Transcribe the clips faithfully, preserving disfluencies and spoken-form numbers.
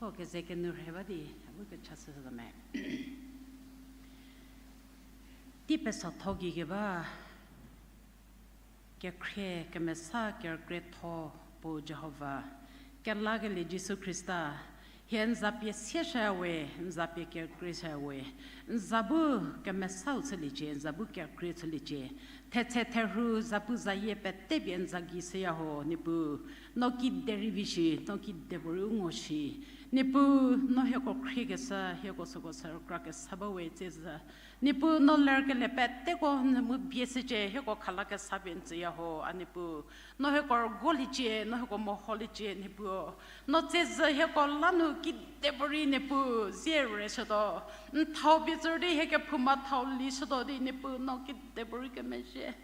Ko keze kenu rhe ba di, a bu kechashü zo me. Tei pesatho gei keba, kekhrie kemesa kerükrietho puo Jihova, kelakelie Jisu Khrista, hie n za pie sieshüya we, n za pie kerükrieshüya we, n za bu kemesau chüliecie, n za bu kerükrie chüliecie. Thetse therhu zapuzayie pete pie n za gei shüya ho, Niepuu, no kiderei vi shi, no kidepuorei u ngo shi. Niepuu, no hieko khriekeshü, hieko süko sü rükrakeshü ba we tsie zü. Niepuu, no lerkelie peteko n mu bie shücie, hieko khalakeshü pie n tsüya ho, a Niepuu. No hieko rügoliecie, no hieko meholiecie, Niepuu. No tsie zü hieko la nu kidepuorei Niepuu, zie reshütuo. N thau pie tsü di hie kephouma thau lishütuo di Niepuu, no kidepuorei kemezhie.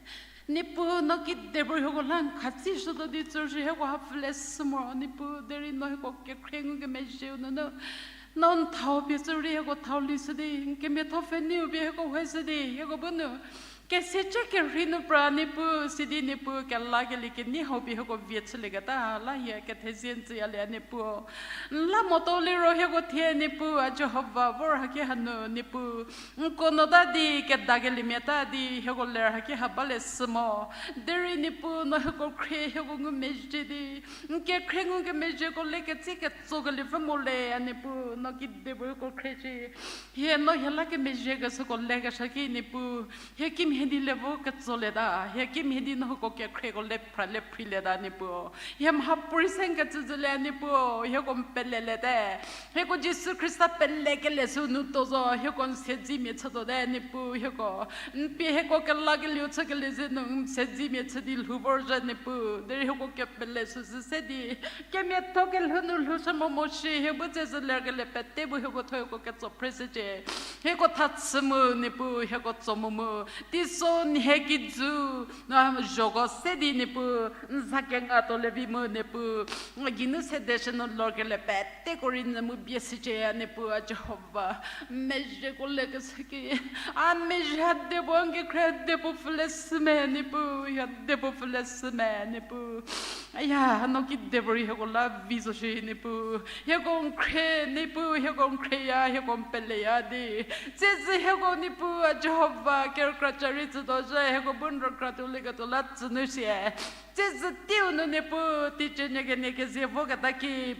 Niepuu, no kidepuorei hieko la n khatsishütuo di tsü shi hieko ha pfhüle sü mo, Niepuu, derei no hieko kekhrie ngukemezhieu nunu. No n thau pie tsü rei hieko thau lishü di, n kemiatho pfhenieu pie hieko wheshü di, hieko bu nu kesiecie kerhei nu pra Niepuu, sidi Niepuu kelakelie kenei hau pie hieko vie chülieketa la hie kethezie n tsüyalie Niepuu. N la motuo liro hieko thie Niepuu, a Jihova vor haki hanu Niepuu. N ko nota di, kedakeliemiata di, hieko ler haki ha balie sü mo. Derei Niepuu, no hieko khrie hieko ngumezhie di, n kekhrie ngukemezhieko le ketsie ketsokelie pfü mo le, a Niepuu, no kidepuorei hieko khrie shi. Hie no hie la kemezhiekeshüko lekeshü ki Niepuu, hie kimhie di le vo ketsolieta, hie kimhie di no hieko kekhrieko le phra le phrilieta Niepuu. Hie mhapuorei se n kecü zhülie Niepuu, hieko n peleliete. Hieko Jisu Khrista pelekelie sü nu tuo zo, hieko n siedzemia chütuote Niepuu, hieko n pie hieko kelakelieu chükelie ze nu n siedzemia chü di lhou vorzhü Niepuu, derei hieko kepele süsü se di kemiatho kelhou nu lhoushü mo mo shi, hie bu tsie zhü lerkelie pete bu hieko thuo hieko ketso phreshücie. Hieko thachü mu Niepuu, hieko tso mo mu. Teiso n hie kijü, na zhoko se di Niepuu, n za kengatuo le vi mu Niepuu. N geinu sedeshü nu lorkelie peteko rei n mu bie shücie a Niepuu a Jihova. Mezhieko lekeshü ki, a mezhie ha de puo n kekhrie de puo pfhüle sü me Niepuu, ha de puo pfhüle sü me Niepuu. Aya, no kidepuorei hieko la vi zo shi Niepuu. Hieko n khrie Niepuu, hieko n khrieya, hieko n peleya di. Tsie zhü hieko Niepuu a Jihova, kerükra ca rei tsütuo zhü, hieko bu n rükra tuolieketuo la tsü nu sie. Tsie zhü teiu nu Niepuu, teicie nie kenie kezie voketa ki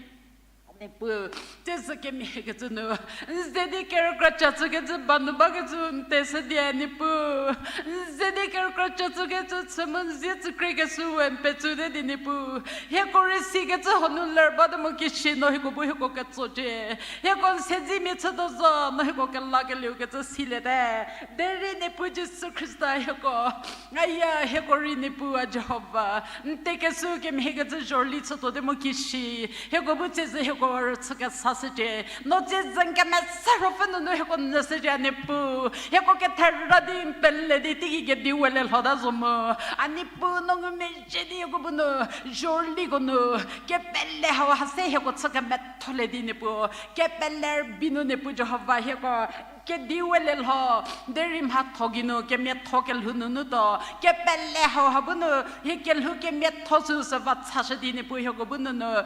Niepuu, tsie zhü kemhiekecü nu, n ze di kerükra ca chükecü ba nu bakecü n teshü die Niepuu. N ze di kerükra ca chükecü chü mu n zie tsükriekeshü we n petsüte di Niepuu. Hieko rei sikecü hanu ler bate mo kishi no hieko bu hieko ketsocie. Hieko n siedzemia chütuo zo no hieko kelakelieu kecü siliete. Derei Niepuu Jisu Khrista hieko Aya, hieko rei Niepuu a Jihova, n tekeshü kemhiekecü zhorüli chütuote mo kishi, hieko bu tsie zhü hieko rüchü kesa shücie, no tsie zhü n kemesa ruopfü nunu hieko nyü shücie a Niepuu, hieko kethera di n pele di teigei kedi we le lhota zo mu, a Niepuu no ngumezhie di hieko bu nu, zhorüliko nu, kepele hau ha se hieko chü kemetholie di Niepuu, kepele rübei nu Niepuu Jihova hieko, kedi we le lho, derei mhatho geinu kemiatho kelhou nunu tuo, kepele hau ha bu nu, hie kelhou kemiatho süu sü va chashü di Niepuu hieko bu nunu,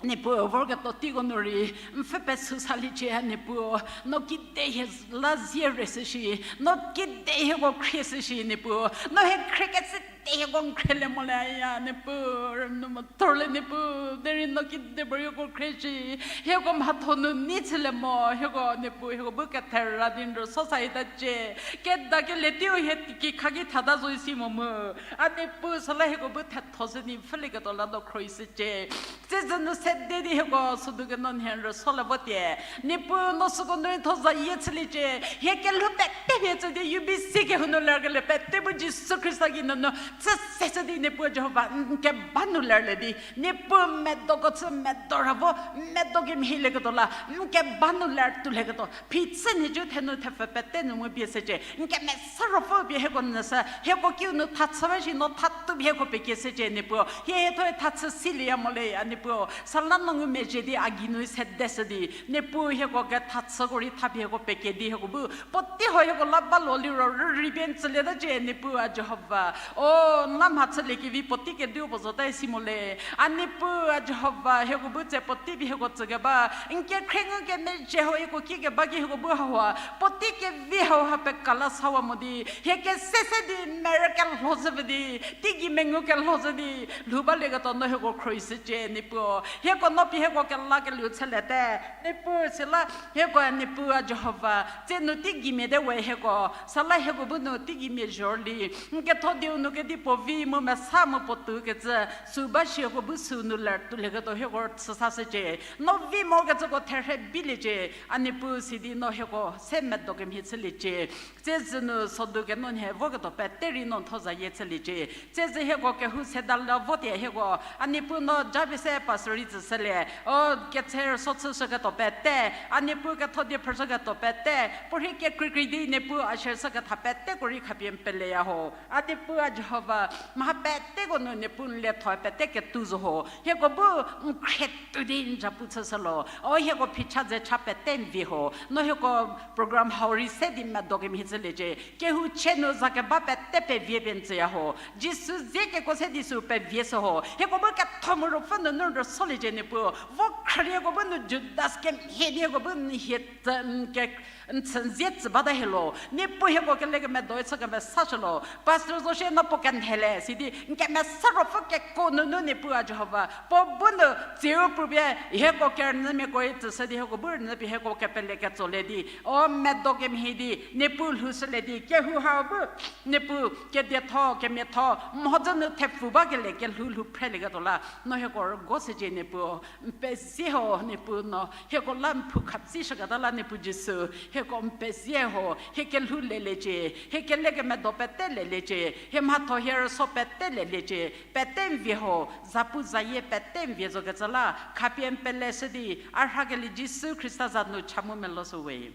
Niepuu vorketuo teiko nu rei, n pfhü pesü saliecie a Niepuu, no kide hie la zie reshü shi, no kide hieko khrie shü shi Niepuu, no hie khriekeshü te hieko n khrielie mo le aya Niepuu, rünu mothorlie Niepuu, derei no kide puo hieko khrie shi, hieko mhatho nu nei chülie mo, hieko Niepuu, hieko bu kethera di n rüso sa itacie, kedakelie teiu hie kikha ki thata zo isi mo mu, a Niepuu süla hieko bu thetho se di pfhülieketuo la do khro ishücie. Tsie zhü nu sede di hieko südu keno nhie n rüso la vo tie. Niepuu no süko nu rei tho zayie chüliecie. Hie kelhou pete hie tsü di U B C kehou nu lerkelie pete bu Jisu Khrista geinunu chü se chü di Niepuu Jihova n keba nu lerlie di. Niepuu medoko chü medo ra vo, medo kemhilieketuo la n keba nu ler tulieketuo. Phichü nhicu thenu thepfü pete nu mu bie secie. N kemesa ruopfü pie hieko nyü sü, hieko kiu nu tha chü ba shi no tha tu pie hieko pekie secie Niepuu. Hie hietho tha chü silieya mo le a Niepuu. Süla no ngumezhie di a geinu sede shü di. Niepuu hieko ketha chüko rei tha pie hieko pekie di hieko bu. Puotei ho hieko la ba lo liro rürei pie n tsülietacie Niepuu a Jihova. O O, n la mha chüliekevi puotei kediu puo zota isi mo le. A Niepuu, a Jihova, hieko bu tse puotei pie hieko tsükeba, n kekhrie ngukemezhie hau hieko kikeba ki hieko bu hauha puotei kevi hauha pekala sawa mo di, hie kese se di merü kelho zhü pie di, teigei mengu kelho zhü di, lhou balieketuo no hieko khruohishücie, Niepuu. Hieko no pie hieko kelakelieu chüliete, Niepuu, süla hieko Niepuu a Jihova, tse nu teigei mia te we hieko, süla hieko bu nu teigei mia zhorli, n ketho dieu nu kedipuo vi mu mesa mu puotou kecü, süu ba shi hieko bu süu nu ler tuolieketuo hieko chüsashücie. No vi mokecüko therhe biliecie, a Niepuu sidi no hieko se medo kemhie chüliecie. Tsie zhü nu sodu keno nhie voketuo pete rei no n thuo zayie chüliecie. Tsie zhü hieko kehou seda la votie hieko, a Niepuu no japie se pastor rei tsüshülie. O, ketse rüso chüshüketuo pete, a Niepuu ketho die phrüshüketuo pete, puorhi kekreikrei di Niepuu a shie shüketha peteko rei khapie n peleya ho. A Niepuu a Jihova, mha peteko nu Niepuu n lietho pete ketou zo ho. Hieko bu n khrietuo di n zapu chüshülo. O, hieko phicha dze cha pete n vie ho. No hieko program hau rei se di medo kemhie chüliecie. Kehou chie nu za keba pete pevie pie n tsüya ho. Jisu zie keko se di süu pevie shü ho. Hieko bu ketho mu ruopfü nunu rüsoliecie Niepuu. Vo khrülie hieko bu nu Judas kemhie di hieko bu n hie tsü, n ke, n chü n zie tsü bata hielo. Niepuu hieko kelekemedo-e chü kemesashülo. Pastor zo shie no puo kenhele sidi n kemesa ruopfü keko nunu Niepuu a Jihova, puo bu nu tsiu pupie hieko kerünyümiako-e tsüshü di hieko bu rünyü pie hieko kepele ketsolie di, o, medo kemhie di Niepuu lhoushülie di kehou hau bu Niepuu kedietho kemiatho mhodzü nu thepfu bakelie kelhou lhou phrelieketuo la no hieko rügoshücie Niepuu. N pezie ho Niepuu no hieko la n phou khatsishüketa la Niepuu Jisu, hieko n pezie ho, hie kelhou leliecie, hie kelekemedo pete leliecie, hie mhatho hie rüso pete leliecie, pete n vie ho, zapu zayie pete n vie zokecü la khapie n peleshü di, a rhakelie Jisu Khrista za nu cha mu meloshü we.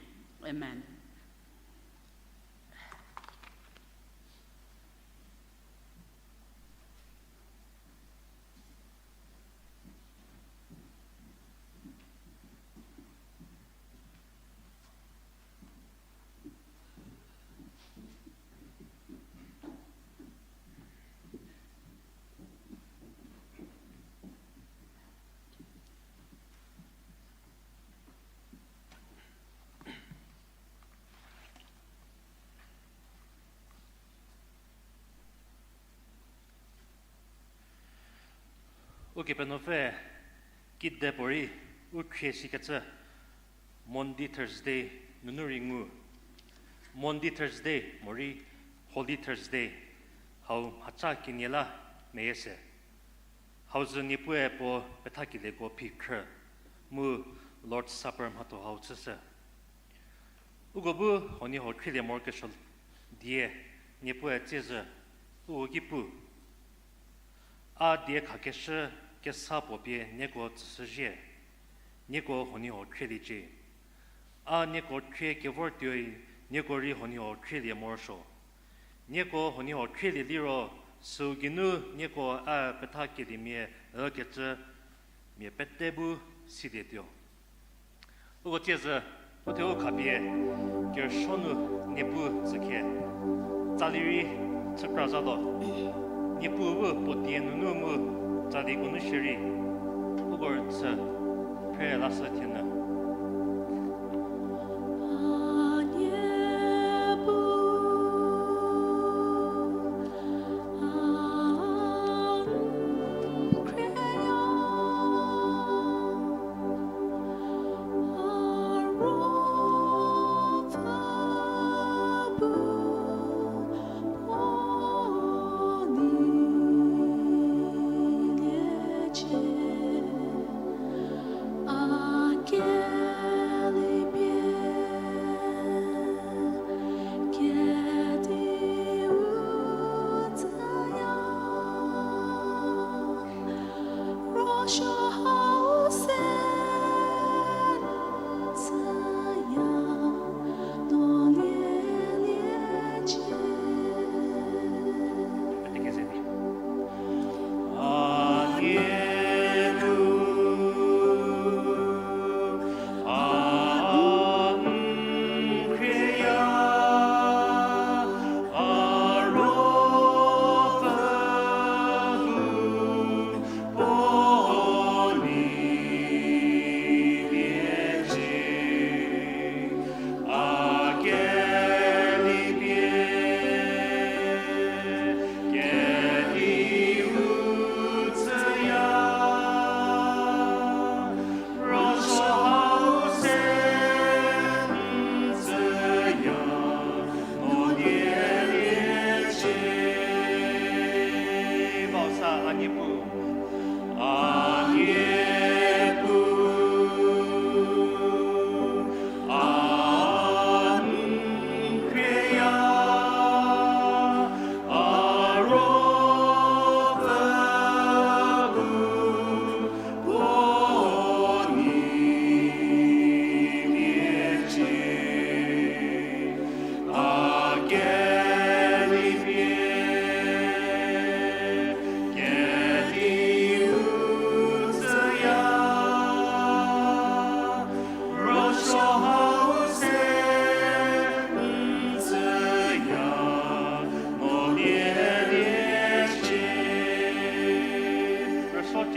Amen. Ukepenuopfü kidepuorei u khrie shikecü Maundy Thursday nunu rei ngu. Maundy Thursday morei Holy Thursday hau mhaca kenie la meyie se. Hau zhü Niepuue puo pethakelieko phi khrü mu Lord's Supper mhatho hau chüshü. Uko bu huoniehuo khrielie morokesuo die Niepuue tsiezhü uko ki pu: A die khakeshü kesa puo pie nieko tsüshüzhie, nieko huoniehuo khrieliecie. A nieko khrie kevor tuoi nieko rei huoniehuo khrielie morosuo. Nieko huoniehuo khrielie liro, süu geinu nieko a pethakeliemia ükecü mia pete bu silietuo. Uko tsiezhü, uthuo u khapie kerüsuo nu Niepuu tsükhe, tsali rei chükra zhatuo. Niepuu bu puo die nunu mu tsaliko nu shierei uko rüchü phre lashü thienyü.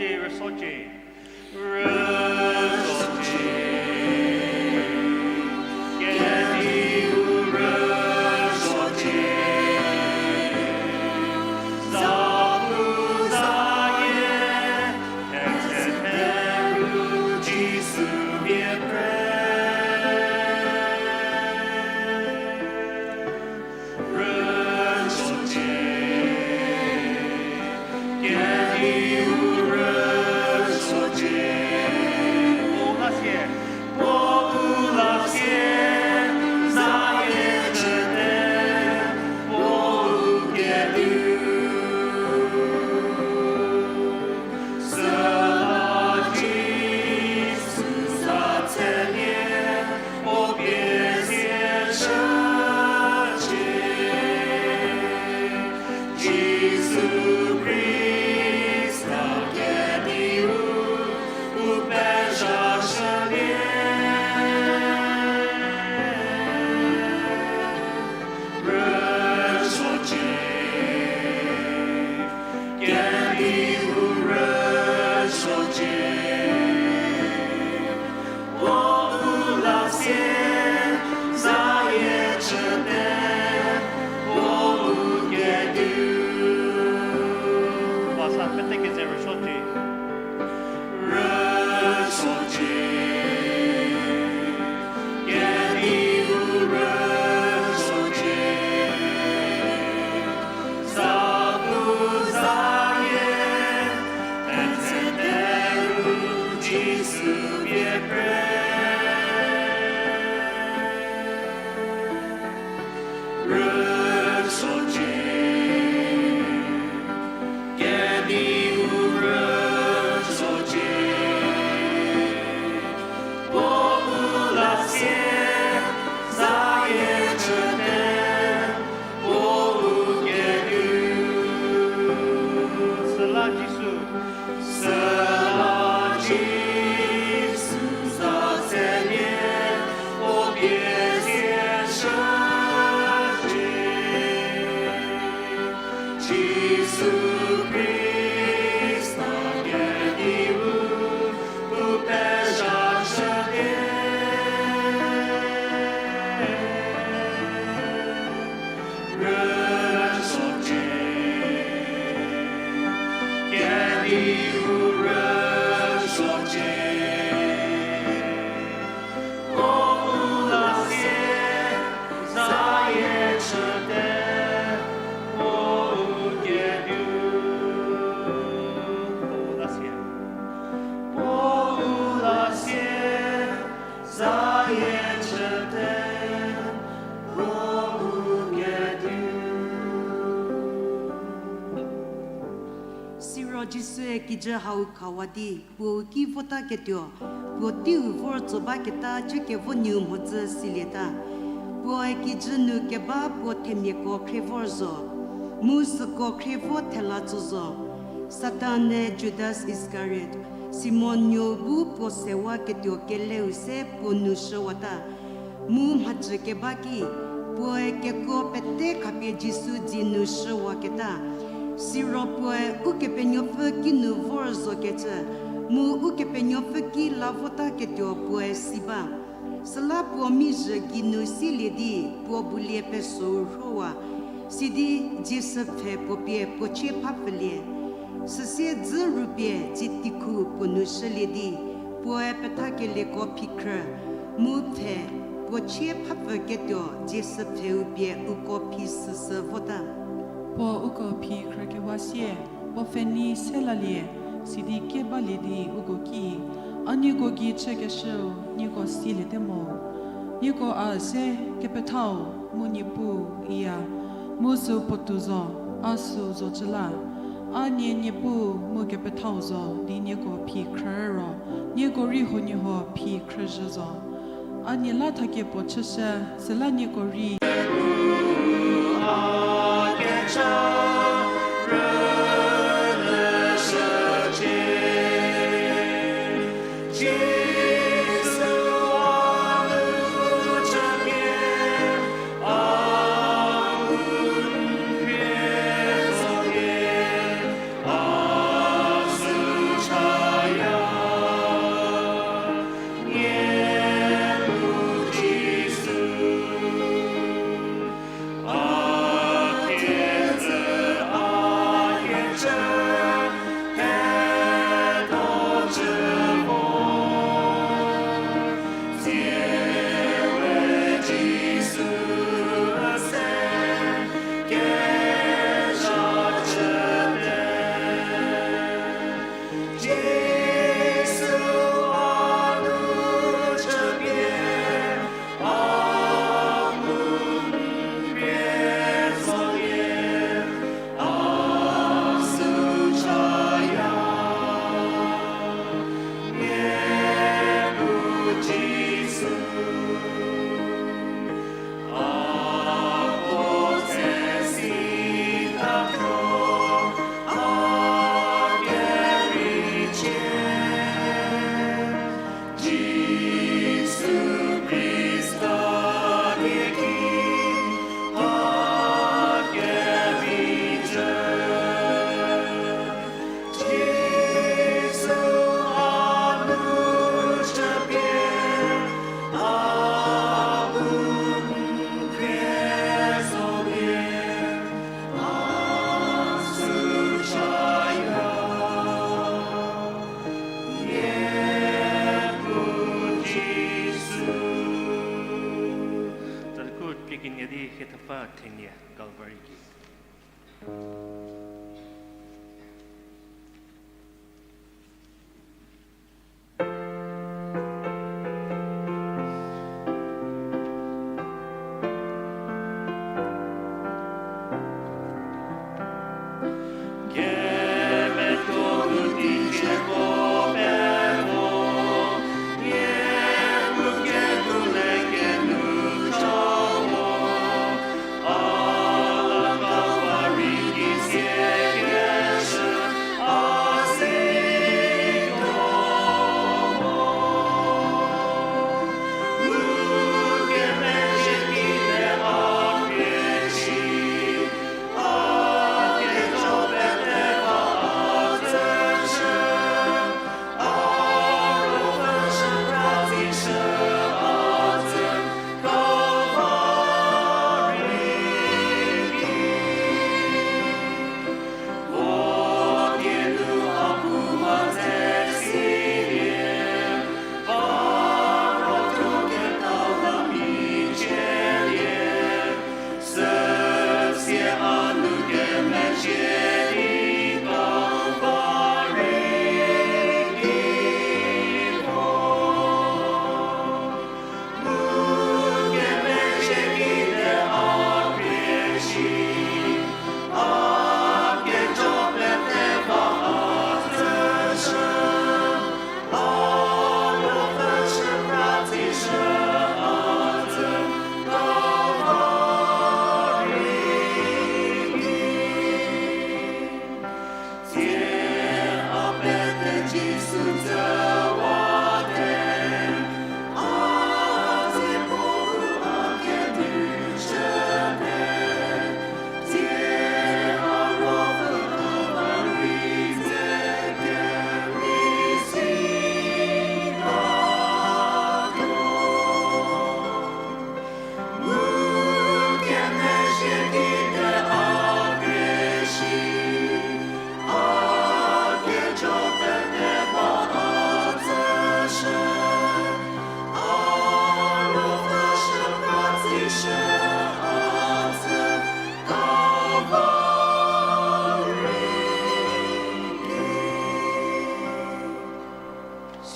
Rüsuocie. Rüsuocie. Kediu rüsuocie. Zapu zayie, Jisu pie pre. Rüsuocie, kediu rüsuocie. Puo u la sie, puo u la sie, zayie chüte, puo u kediu. Süla Jisu za tselie, puo pie sie shücie. Jisu Khrista kediu, u pezha shülie. Rüsuocie, kediu rüsuocie. Puo u la sie, zayie chüte, puo u kediu. Ba sa pete keze rüsuocie. Rüsuocie, kediu rüsuocie. Zapu zayie, Jisu pie pre. Rüsuocie, kediu rüsuocie. Puo u la sie, zayie chüte, puo u kediu. Süla Jisu. Süla Jisu za tselie, puo pie sie shücie. Jisu Khrista kediu, u pezha shülie. Rüsuocie, kediu rüsuocie. Puo u la sie, zayie chüte, puo u kediu. Puo u la sie, puo u la sie, zayie chüte, puo u kediu. Siro Jisue kijü hau khawa di, puo u ki vota ketuo, puo teiu vor tso baketa cükevo nieu mhodzü silieta. Puoe kijü nu keba puo themiako khrie vor zo, mu süko khrie vo thela tso zo. Satan-e Judas Iskariot, Simon nuou bu puo sewa ketuo keleu se puo nou shüwata. Mu mhacü keba ki, puoe kekuo pete khapie Jisu dzie nu shüwaketa. Siro puoe Ukepenuopfü kinu vor zokecü, mu Ukepenuopfü ki la vota ketuo puoe si ba. Süla puo mizhü geinu silie di puo bulie pesou rhowa, sidi dzie süpfhe puo pie puo chie phapfülie. Süsie dzü rupie dzie teikhu puo nu shülie di, puoe pethakelieko phikhrü, mu pfhe puo chie phapfü ketuo dzie süpfheu pie uko phi süsü vota. Puo uko phi khrükewa sie, puo pfhe nei se lalie, sidi kie balie di uko ki, A nieko gei chükeshüu, nieko siliete mo. Nieko a se, Kepethau, mu Niepuu, iya, mu süu puotou zo, a süu zocü la. A nie Niepuu mu Kepethau zo di nieko phi khrü ro, nieko rei huoniehuo phi khrüzhü zo. A nie la thakie puo chüshü, süla nieko rei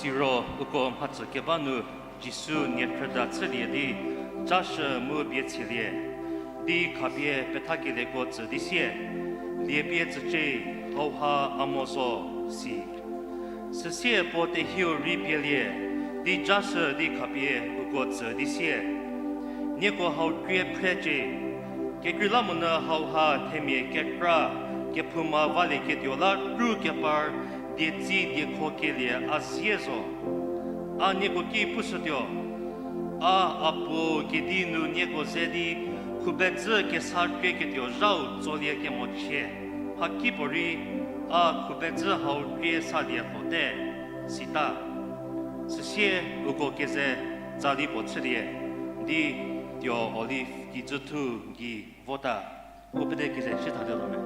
Siro uko mhatsü keba nu Jisu niekhrüda chülie di, jashü mu bie tsielie, di khapie pethakelieko tsü di sie, liepie tsücie, hauha a mo zo, si. Süsie puo tehiu rei pielie, di jashü di khapie uko tsü di sie, nieko hau krie phrecie. Kekreilamonyü hauha themia kekra kephouma valieketuo la kru kepar dietsi diekho kelie a zie zo. A nieko ki pushütuo, a, a Puo kedi nu nieko ze di khubedzü kesa krieketuo zhau tsolie kemochie, mhakipuorei a khubedzü hau krie salie lhote, sita. Süsie uko keze tsali puo chülie, di tuo Olive kijüthu gei vota. U pete keze chü thatuo me.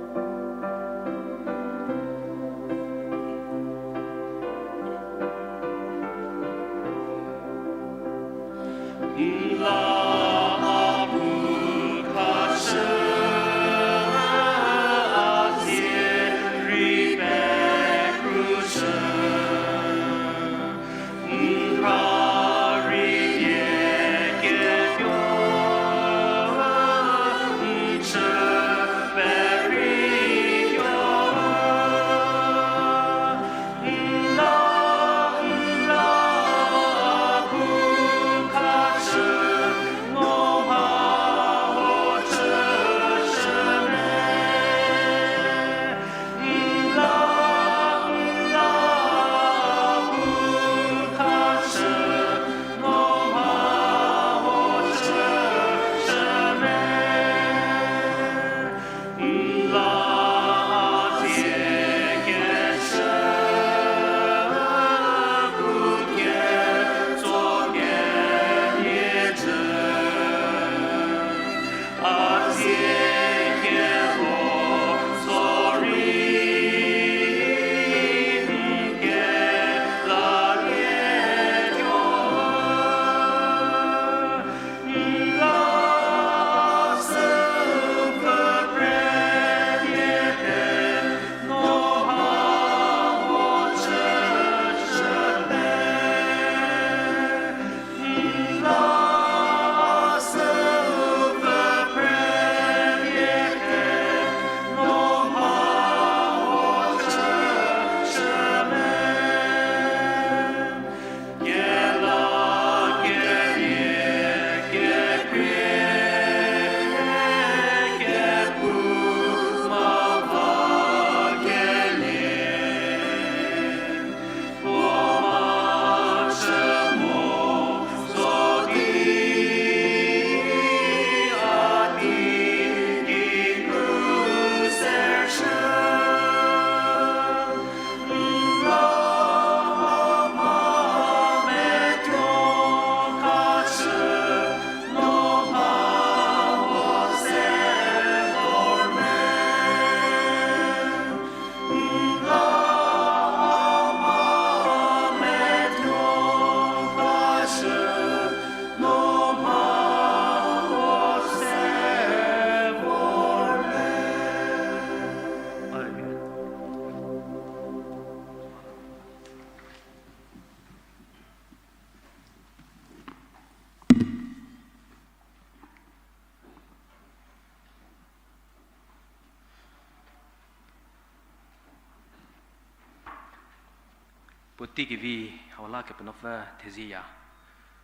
Puotei kevi hau la Kepenuopfü thezieya.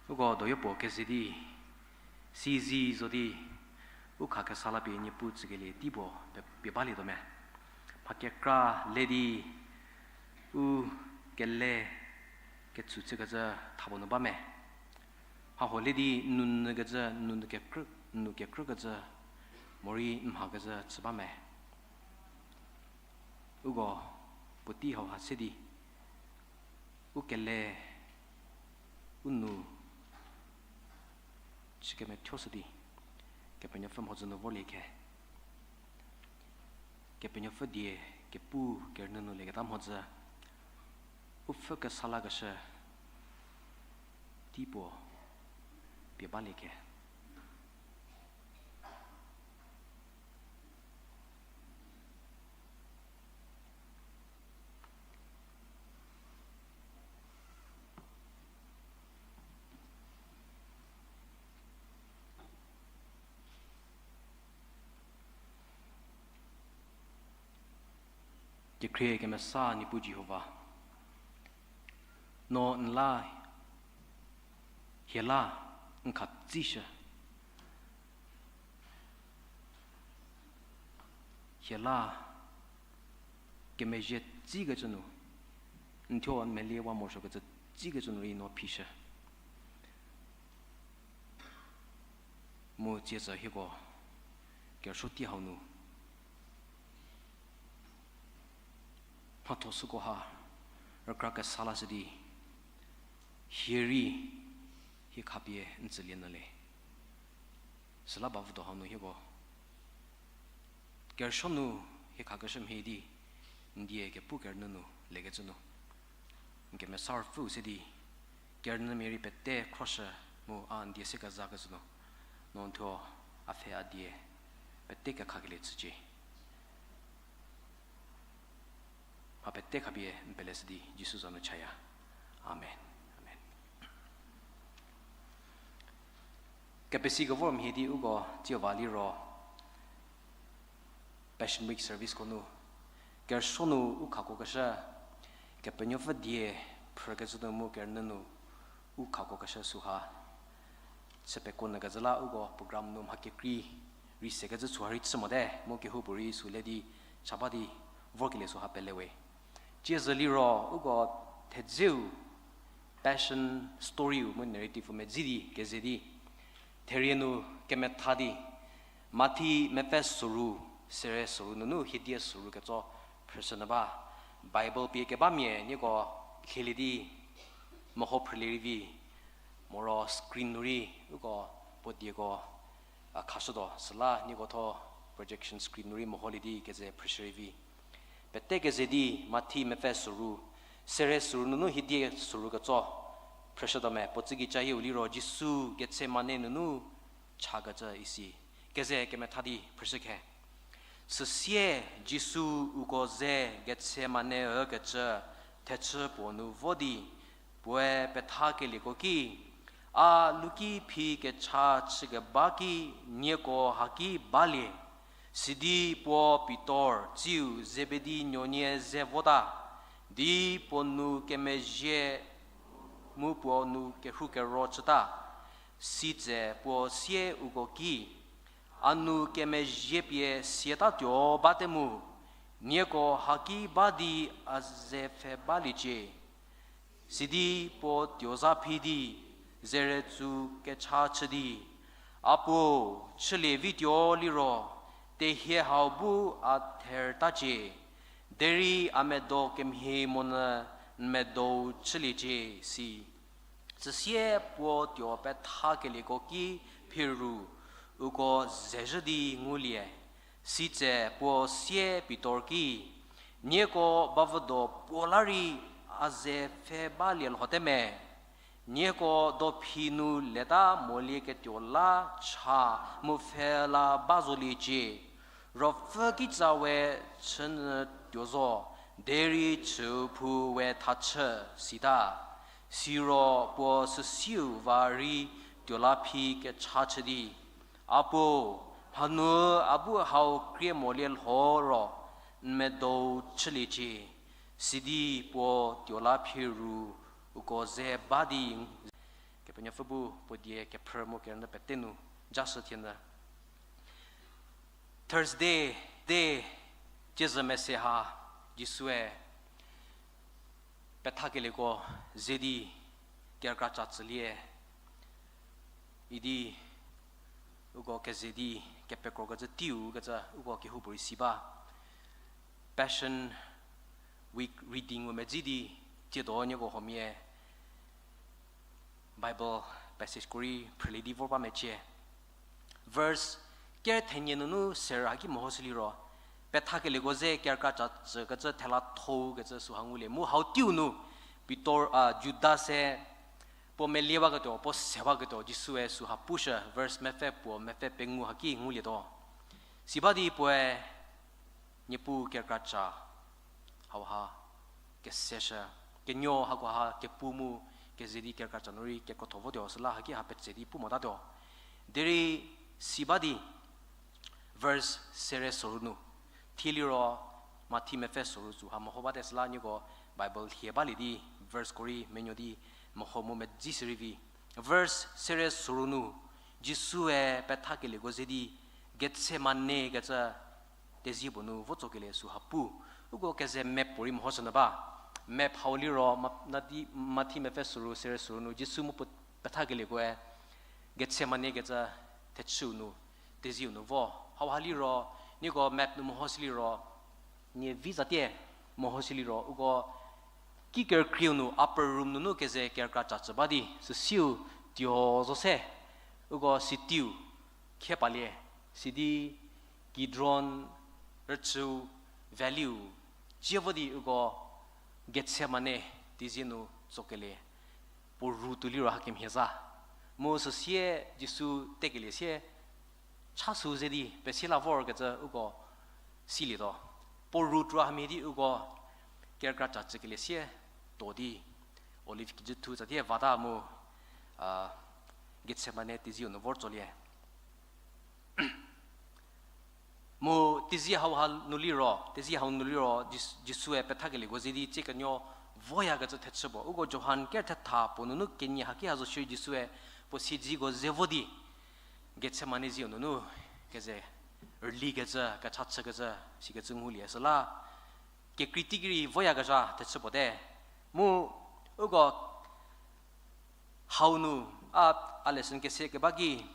Uko doyopuo keze di, sizi zo di, u khakesa la pie Niepuu tsükelie tei puo pie, pie balietuo me. Mha kekra le di, u kele kechü chükecü thapuo nu ba me. Mhahuo le di nunükecü, nunu kekrü, nunu kekrükecü, morei n mhakecü chü ba me. Uko puotei hauha se di, u kele, u nu chü kemethuoshü di, Kepenuopfü mhodzü nu vorlie khe. Kepenuopfü die kepu kerünyü nu lieketa mhodzü, u pfhü kesa lakeshü tei puo pie balie khe. Kekhrie kemesa Niepuu Jihova, no n la, hie la, n khatsishü. Hie la, kemezhie tsikecü nu, n thuo n meliewa morosuokecü tsikecü nu rei no phishü. Mu tsiesü hieko kerüsuo tei hau nu mhatho süko ha rükra kesa lashü di, hie rei hie khapie n tsülie nyü le. Süla bavüdo hau nu hieko kerüsuo nu hie khakeshü mhie di, n die kepu kerünyü nu lekecü nu n kemesa ruopfüu se di, kerünyümia rei pete khroshü mu a n die se kezakecü nu, no n thuo a pfhe a die pete kekhakelie chücie. Mha pete khapie n peleshü di Jisu za nu chaya. Amen. Amen. Kepesi kevor mhie di uko tsiu va liro Passion Week serviceko nu kerüsuo nu u khakokeshü, Kepenuopfü die phrükecü nu mu kerünyü nu u khakokeshü süha chü pekuo nyü kezhü la uko program nu mha kekrei rei sekecü süha rei chü mote, mu kehoupuorei süle di cha ba di vorkelie süha pelewe. Tsiezü liro uko thedzeu Passion story-u mu narrative-u medzi di keze di, therie nu kemetha di, Mathi mepfü soru, sere soru nunu hiedie soru ketso phrüshünyü ba. Bible pie kebamia nieko lhielie di meho phrülie rei vi, moro screen nu rei uko puo dieko a khashütuo, süla nieko thuo projection screen nu rei meholie di keze phrüshü rei vi. Pete keze di Mathi mepfü soru, sere soru nunu hiedie soru ketso phrüshütuo me, puo tsüki cayieu liro Jisu Gethsemane nunu chakecü isi. Keze kemetha di phrüshü khe. Süsie Jisu uko ze Gethsemane ükecü thechü puo nu vo di, puoe pethakelieko ki, A luki phi kecha chükeba ki nieko haki balie. Sidi puo Pitor tsiu Zebedi nuonie ze vota, di puo nou kemezhie mu puo nou kerhu kero chüta. Sitse puo sie uko ki, A nou kemezhie pie siatatuo bate mu, nieko haki ba di a ze pfhe baliecie. Sidi puo tuo za phi di, zerütsu kecha chü di, A puo, chülie vituo liro, tehie hau bu a thertacie, derei a medo kemhie monyü n medou chüliecie, si. Süsie puo tuo pethakelieko ki phiru uko zezhü di ngulie. Sitse puo sie Pitor ki, Nieko bavüdo puo la rei a ze pfhe balie lhote me? Nieko dophi nu leta molieketuo la cha mu pfhe la ba zoliecie. Ruopfü kitsa we chünyü tuo zo, derei chüu phu we thachü, sita. Siro puo süsiu va rei tuo la phi kecha chü di, A puo, mhanu a bu hau krie molie lho ro, n medou chüliecie. Sidi puo tuo la phiru uko ze ba di, Kepenuopfü bu puo die kephrü mu kerünyü pete nu jashü thienyü. Thursday, de, tsiezü mese ha, Jisue pethakelieko ze di kerükra ca tsülie idi uko keze di kepekrokecü teiu kecü uko kehoupuorei si ba. Passion Week reading-u medzi di, tsiedo nieko huomia Bible passageko rei phrülie di vor ba mecie. Verse ker thenie nunu ser haki mehoshü liro, pethakelieko ze kerükra ca tsükecü thela thou kecü süha ngulie. Mu hau teiu nu Pitor, a, Juda se puo meliewaketuo, puo sewaketuo Jisue süha pushü, verse mepfü puo, mepfü pengou haki ngulietuo. Si ba di puoe Niepuu kerükra ca hauha keseshü, kenuo hakoha kepu mu keze di kerükra ca nu rei kekrotho votuo süla haki ha petse di pu motatuo. Derei si ba di, verse sere soru nu, thie liro Mathi mepfü soru süha meho bate süla nieko Bible hie balie di, verse ko rei menuo di meho mu medzi sü rei vi. Verse sere soru nu, Jisue pethakelieko ze di, Gethsemane kecü tezie puo nu vo tsokelie süha pu. Uko keze map puorei mehoshünyü ba. Map hau liro, Ma-, nadi, Mathi mepfü soru, sere soru nu, Jisu mu puo pethakelieko-e, Gethsemane kecü thechüu nu, tezieu nu vo. Hauha liro, nieko map nu mehoshü liro, nie vi zatie mehoshü liro, uko ki kerükrieu nu upper room nunu keze kerükra cacü ba di, süsiu tuo zo se, uko sitiu khie palie, sidi Kidron rüchüu valley-u cie vo di uko Gethsemane tezie nu tsokelie, puo ru tuo liro hakemhie za. Mu süsie Jisu tekelie sie, cha sü ze di pesie la vorkecü uko silietuo. Puo ru tuo hamhie di uko kerükra cacükelie sie tuo di Olive kijüthu tsatie vata mu, a, Gethsemane tezieu nu vor tsolie. Mu tezie hauha nu liro, tezie hau nu liro, Jis-, Jisue pethakelieko ze di tsie kenuo voyakecü thechü puo. Uko Johan ker thetha puo nunu kenie haki ha zo shierei Jisue puo siedziko ze vo di, Gethsemane zieu nunu keze rülikecü, kecha chükecü, sikecü ngulie süla, kekrei teiki rei voyakezha thechü puo te. Mu uko hau nu, a, a lesson kese keba ki,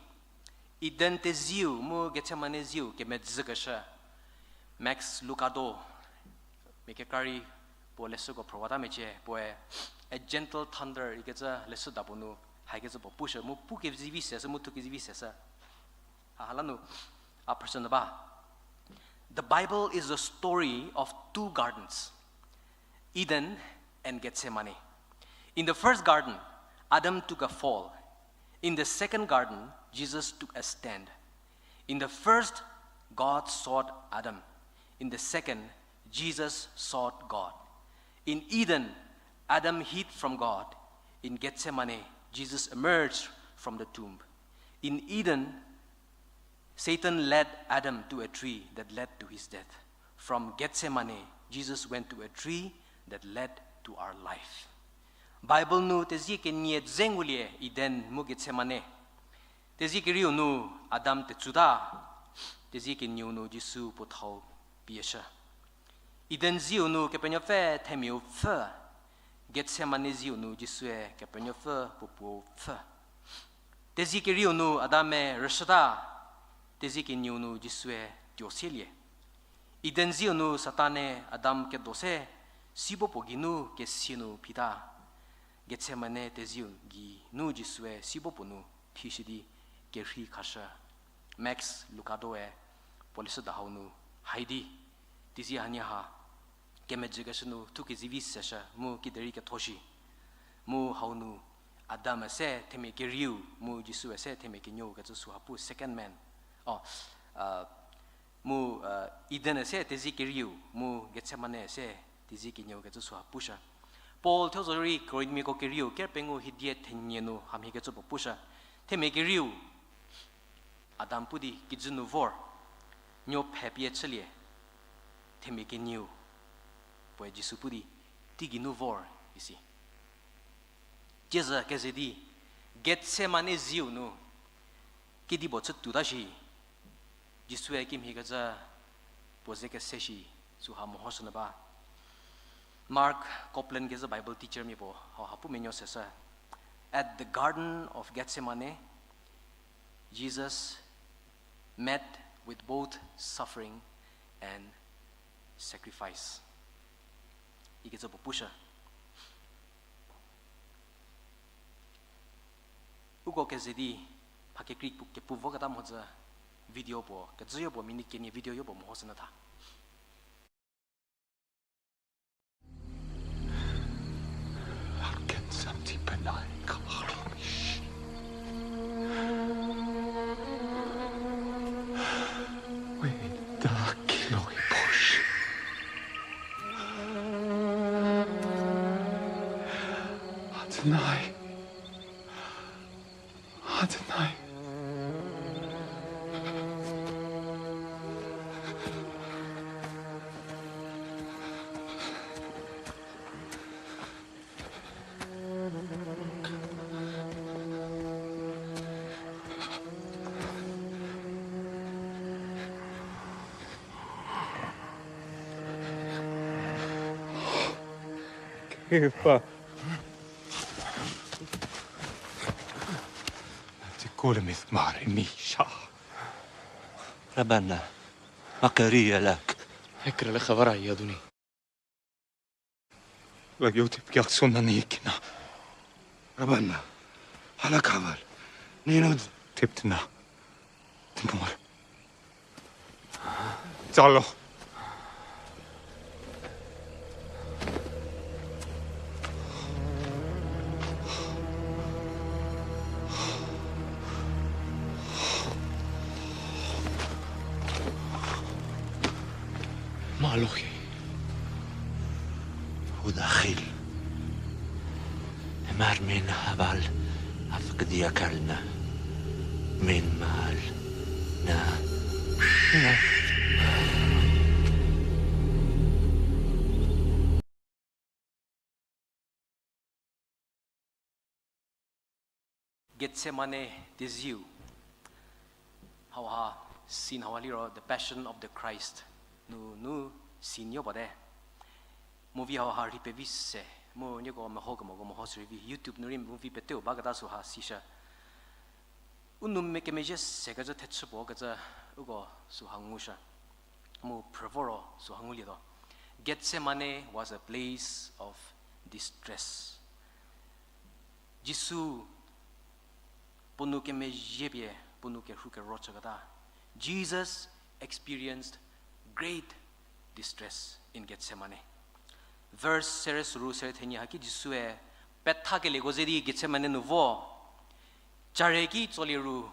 Eden tezieu mu Gethsemane zieu kemedzükeshü. Max Lucado, mia kekra rei puo leshüko phrüwata mecie, puoe A Gentle Thunder ikecü leshüda puo nu, haikecü puo pushü, mu pu kezivi seshü, mu thu kezivi seshü. Hahala nu, a person ba. The Bible is the story of two gardens, Eden and Gethsemane. In the first garden, Adam took a fall. In the second garden, Jesus took a stand. In the first, God sought Adam. In the second, Jesus sought God. In Eden, Adam hid from God. In Gethsemane, Jesus emerged from the tomb. In Eden, Satan led Adam to a tree that led to his death. From Gethsemane, Jesus went to a tree that led to our life. Bible nu tezie kenie dze ngulie Eden mu Gethsemane. Tezie kerieu nu Adam tetsuta, tezie kenieu nu Jisu puo thau pieshü. Eden zieu nu Kepenuopfü themiau pfhü, Gethsemane zieu nu Jisue Kepenuopfü puo puou pfhü. Tezie kerieu nu Adam-e rüshüta, tezie kenieu nu Jisue tuo sielie. Eden zieu nu Satan-e Adam kedo se, sibo puo geinu kesia nu phita. Gethsemane tezieu geinu Jisue sibo puo nu phishü di kerhei khashü. Max Lucado-e puo leshüda hau nu haidi, tezie hanie ha kemedzükeshü nu thu kezivi seshü mu kiderei ketho shi. Mu hau nu Adam-e se themia kerieu, mu Jisu-e se themia kenieu kecü süha pu second man. O, mu Eden-e se tezie kerieu, mu Gethsemane se tezie kenieu kecü süha pushü. Paul thuo zorei Korinthmiako kerieu ker pengou hiedie thenie nu hamhiekecü puo pushü. Themia kerieu, Adam pu di kijü nu vor, nuo phe pie chülie, themia kenieu, puoe Jisu pu di, teigei nu vor, isi. Tiezü keze di, Gethsemane zieu nu, kedipuo chütuota shi, Jisue kimhie kecü puo ze kese shi, süha mehoshünyü ba. Mark Copeland kezhü Bible teacher mia puo hauha pu menuo seshü. At the Garden of Gethsemane, Jesus met with both suffering and sacrifice. Ikecü puo pushü. Uko keze di, mha kekrei pu-, kepu voketa mhodzü video puo, kecü yopuo minute kenie video yopuo mehoshünyü tha. Adonai. Adonai. Tsiko le mith mari mi sha. Rabana, makari alak. Ekra le khavara ya duni. La yo tip kyak sona ni kina. Rabana, hala khaval. Nino tip tina. Timor. Zalo. Malohi. Hudakhil. Emar min habal. Afkdi akalna. Min mal. Na. Gethsemane teziu. Hauha, scene hauha liro The Passion of the Christ. Nu, nu, scene yo bate. Movie hauha rhi pevi se. Mu nieko meho kemoko meho sü rei vi. YouTube nu rei movie peteu baketa süha sishü. U nou me kemezhie sekecü thechü puo kecü uko süha ngushü. Mu phrü voro süha ngulietuo. Gethsemane was a place of distress. Jisu puo nou kemezhie pie, puo nou kerhu kero chüketa. Jesus experienced great distress in Gethsemane. Verse sere suru sere thenyi haki Jisue pethakelieko ze di Gethsemane nu vo. Care ki tsolie ru,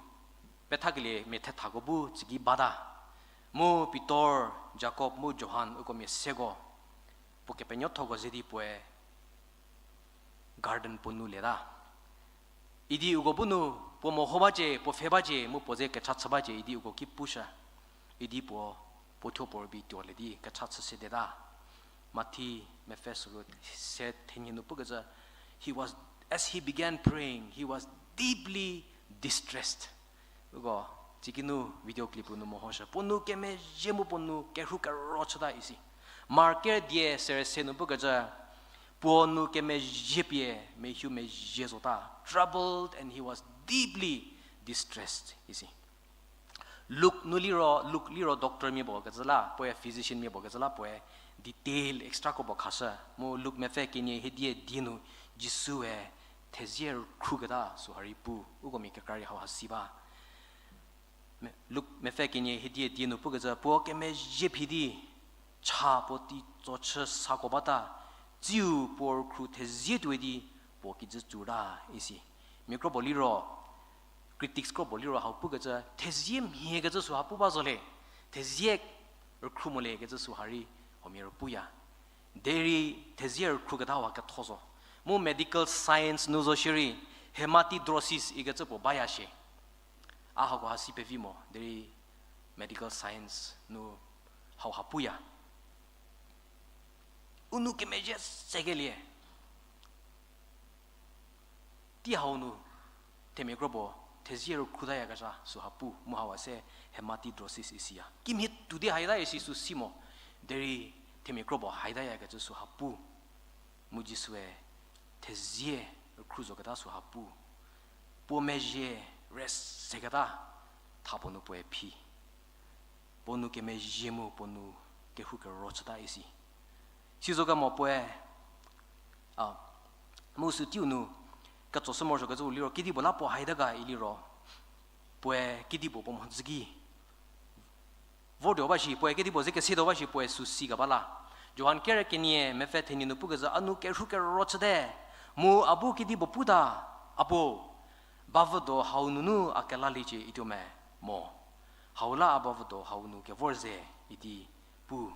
pethakelie mia thethako bu tsüki bata. Mu Pitor, Jakob, mu Johan uko mia seko. Puo kepenuothoko ze di puoe garden puo nu lieta. Idi uko bu nu, puo meho bacie, puo pfhe bacie, mu puo ze kecha chü bacie, idi uko ki pushü. Idi puo, puo thuo puo rübei tuolie di kecha chü sedeta. Mathi mepfü suru se thenyi nu pukecü, he was, as he began praying, he was deeply distressed. Uko, tsiki nu video clip nu mehoshü. Puo nou kemezhie mu puo nou kerhu kero chüta isi. Mark ker die sere se nu pukecü, puo nou kemezhie pie, mehu mezhie zota. Troubled and he was deeply distressed isi. Luke nu liro, Luke liro doctor mia puo kecü la, puoe physician mia puo kecü la, puoe detail extra kro puo khashü. Mu Luke mepfü kenie hiedie die nu Jisue thezie rükhuketa süha rei pu, uko mia kekra rei hauha si ba. Me-, Luke mepfü kenie hiedie die nu pukecü puo kemezhie phi di, cha puo teitso chü sako bata, tsiu puo rükhru thezie tuoi di, puo kijü tsuta isi. Mia kro puo liro, critics kro puo liro hau pukecü, thezie mhie kecü süha pu ba zo le, thezie rükhru mo le kecü süha rei, huomia rei puya. Derei thezie rükhru keta wa ketho zo. Mu medical science nu zo shierei, hematidrosis ikecü puo baya shie. A hako ha si pevi mo, derei medical science nu hauha puya. U nou kemezhie sekelie. Tei hau nu, themia kro puo, thezie rükhutayakezha süha pu, mu hau a se hematidrosis isiya. Kimhie tuodie haita isi sü si mo, derei themia kro puo haitayakecü süha pu. Mu Jisue thezie rükhru zoketa süha pu. Puo mezhie rest seketa, tha puo nu puoe phi. Puo nou kemezhie mu puo nou kerhu kero chüta isi. Sizo kemo puoe, a, mu sü teiu nu, ketso sü morosuokecü u liro, kedipuo la puo haita ga iliro, puoe kedipuo puo mhodzü ki vortuo ba shi, puoe kedipuo ze kesetuo ba shi, puoe sü si keba la. Johan kere kenie mepfü thenie nu pukecü, a nou kerhu kero chüte, mu a bu kedipuo puta, a puo, bavüdo hau nunu a kelaliecie ituo me mo. Hau la a bavüdo hau nu kevor ze idi pu.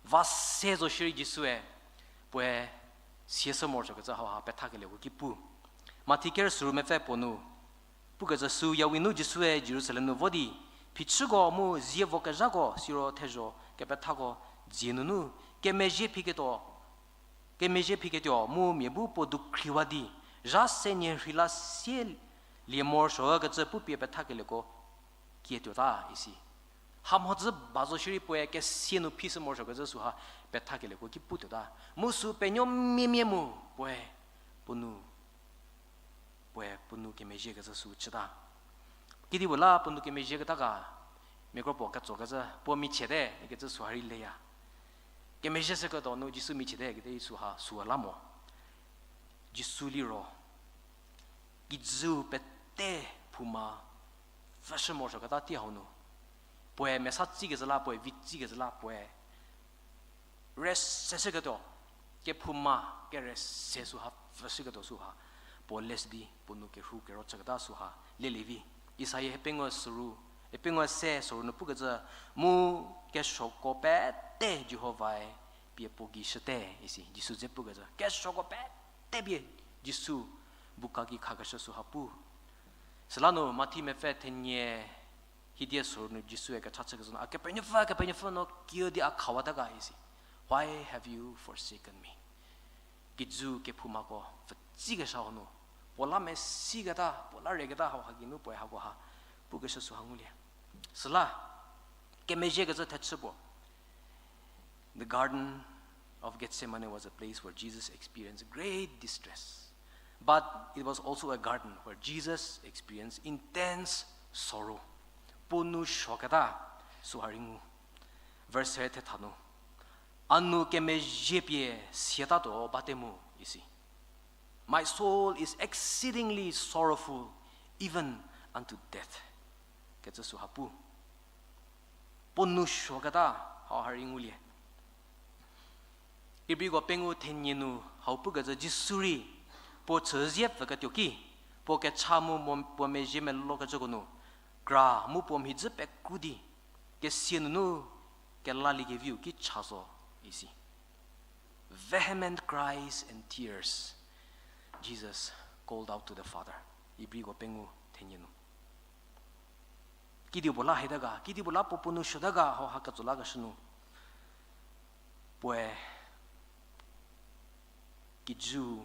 Va se zo shierei Jisue, puoe siesü morosuokecü hauha pethakelieko ki pu. Mathi ker suru mepfü puo nu, pukecü sü yawi nu Jisue Jerusalem nu vo di, phichüko mu zie vokezhako siro thezho kepethako dzie nunu, kemezhie phiketuo, kemezhie phiketuo mu mia bu puo dukhriwa di, zha se nie rheila sie lie morosuokecü pupie pethakelieko kietuota isi. Ha mhodzü ba zo shierei puoe kesia nu phi sü morosuokecü süha pethakelieko ki putuota. Mu sü penuomiemia mu puoe puo nu, puoe puo nu kemezhiekecü sü chüta. Kedipuo la puo nu kemezhieketa ga, miakro puo ketsokecü, puo michiete ikecü süha rei leya. Kemezhie shüketuo nu Jisu michiete ikecü süha süla mo. Jisu liro kijüu pete phouma pfhüshü morosuoketa tei hau nu, puoe mesa tsükezhü la, puoe vi tsükezhü la, puoe rüse shüketuo, kephouma kerüse süha pfhüshüketuo süha, puo leshü di puo nu kerhu kero chüketa süha lelie vi. Isaia hepengou soru, hepengou se soru nu pukecü, mu kesuoko pete Jihovae pie puo gei shüte isi, Jisu dze pukecü. Kesuoko pete pie Jisu bu ka gei khakeshü süha pu. Süla nu Mathi mepfü thenie hiedie soru nu Jisue kecha chükecü nu, A Kepenuopfü, Kepenuopfü, no kiüdi a khawata ga isi. Why have you forsaken me? Kijü kephoumako pfhütsikeshü hanu, puo la mesiketa, puo la reketa hau haki nu puoe hakoha pukeshü süha ngulie. Süla, kemezhiekecü thechü puo. The Garden of Gethsemane was a place where Jesus experienced great distress. But it was also a garden where Jesus experienced intense sorrow. Puo nou suoketa süha rei ngu. Verse thetha nu, A nu kemezhie pie siatatuo bate mu, isi. My soul is exceedingly sorrowful, even unto death. Kecü süha pu. Puo nou suoketa hauha rei ngulie. Ibriko pengou thenie nu hau pukecü Jisu rei, puo chüzie pfüketuo ki, puo kecha mu mo-, puo mezhie melokecüko nu, kra mu puo mhidzü pekru di, kesia nunu kelalie keviu ki cha zo, isi. Vehement cries and tears, Jesus called out to the Father. Ibriko pengou thenie nu. Kedipuo la heta ga, kedipuo la puo puo nou suota ga hauha ketso lakeshü nu, puoe kijüu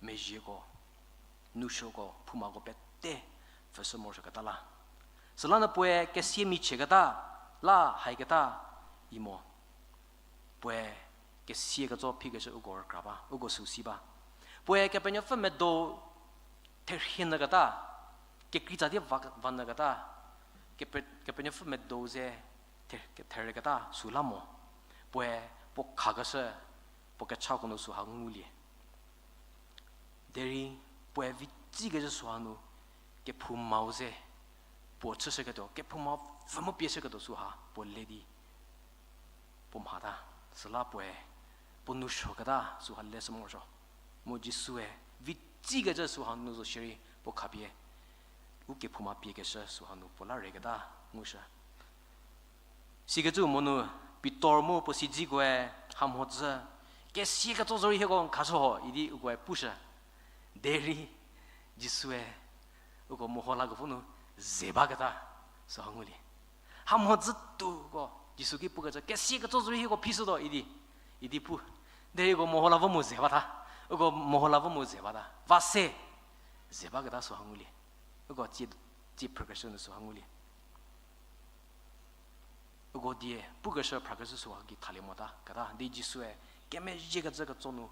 mezhieko, nou suoko, phoumako pete pfhüshü morosuoketa la. Süla nu puoe kesia michieketa la haiketa i mo. Puoe kesia ketso phikeshü uko rükra ba, uko süu si ba. Puoe Kepenuopfü medo therhie nyüketa, kekrei tsa di va, va nyüketa, Kepe-, Kepenuopfü medo ze the-, therhieketa süla mo. Puoe puo khakeshü, puo kechako nu süha ngulie. Derei puoe vi tsükecü süha nu, kephoumau ze puo chüshüketuo, kephouma pfü mu pieshüketuo süha puo le di puo mhata, süla puoe puo nou suoketa süha leshü morosuo. Mu Jisue vi tsükecü süha nu zo shierei puo khapie u kephouma piekeshü süha nu puo la reketa ngushü. Sikecü mo nu Pitor mu puo siedzikoe ha mhodzü, kesia ketso zorei hieko n khashü ho idi ukoe pushü. Derei Jisue uko meho lakevo nu ze baketa süha ngulie. Ha mhodzü tuko Jisu ki pukecü, kesia ketso zorei hieko phishütuo idi, idi pu. Derei uko meho la vo mu ze bata. Uko meho la vo mu ze bata. Va se ze baketa süha ngulie. Uko tsie, tsie phrükeshü nu süha ngulie. Uko die pukeshü phrakeshü süha gei thalie mota keta di Jisue kemezhiekecü ketso nu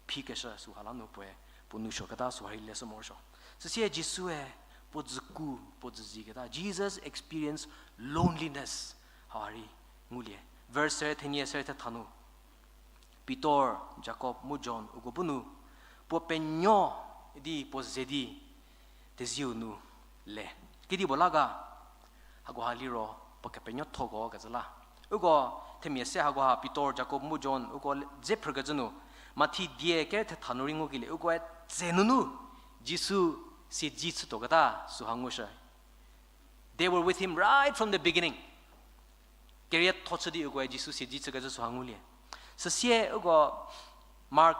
phikeshü süha la nu puoe puo nou suoketa süha rei leshü morosuo. Süsie Jisue puo dzüku, puo dzüziketa, Jesus experienced loneliness. Hauha rei ngulie. Verse sere thenie sere thetha nu, Pitor, Jakob mu John uko bu nu puo penuo di puo ze di tezieu nu le. Kedipuo la ga, hakoha liro puo kepenuothoko kecü la. Uko themia se hakoha Pitor, Jakob mu John uko le-, dze phrükecü nu, Mathi die kere thetha nu rei ngukelie ukoe tse nunu Jisu siedzi chütuoketa süha ngushü. They were with him right from the beginning. Kerietho chü di ukoe Jisu siedzi chükecü süha ngulie. Süsie uko Mark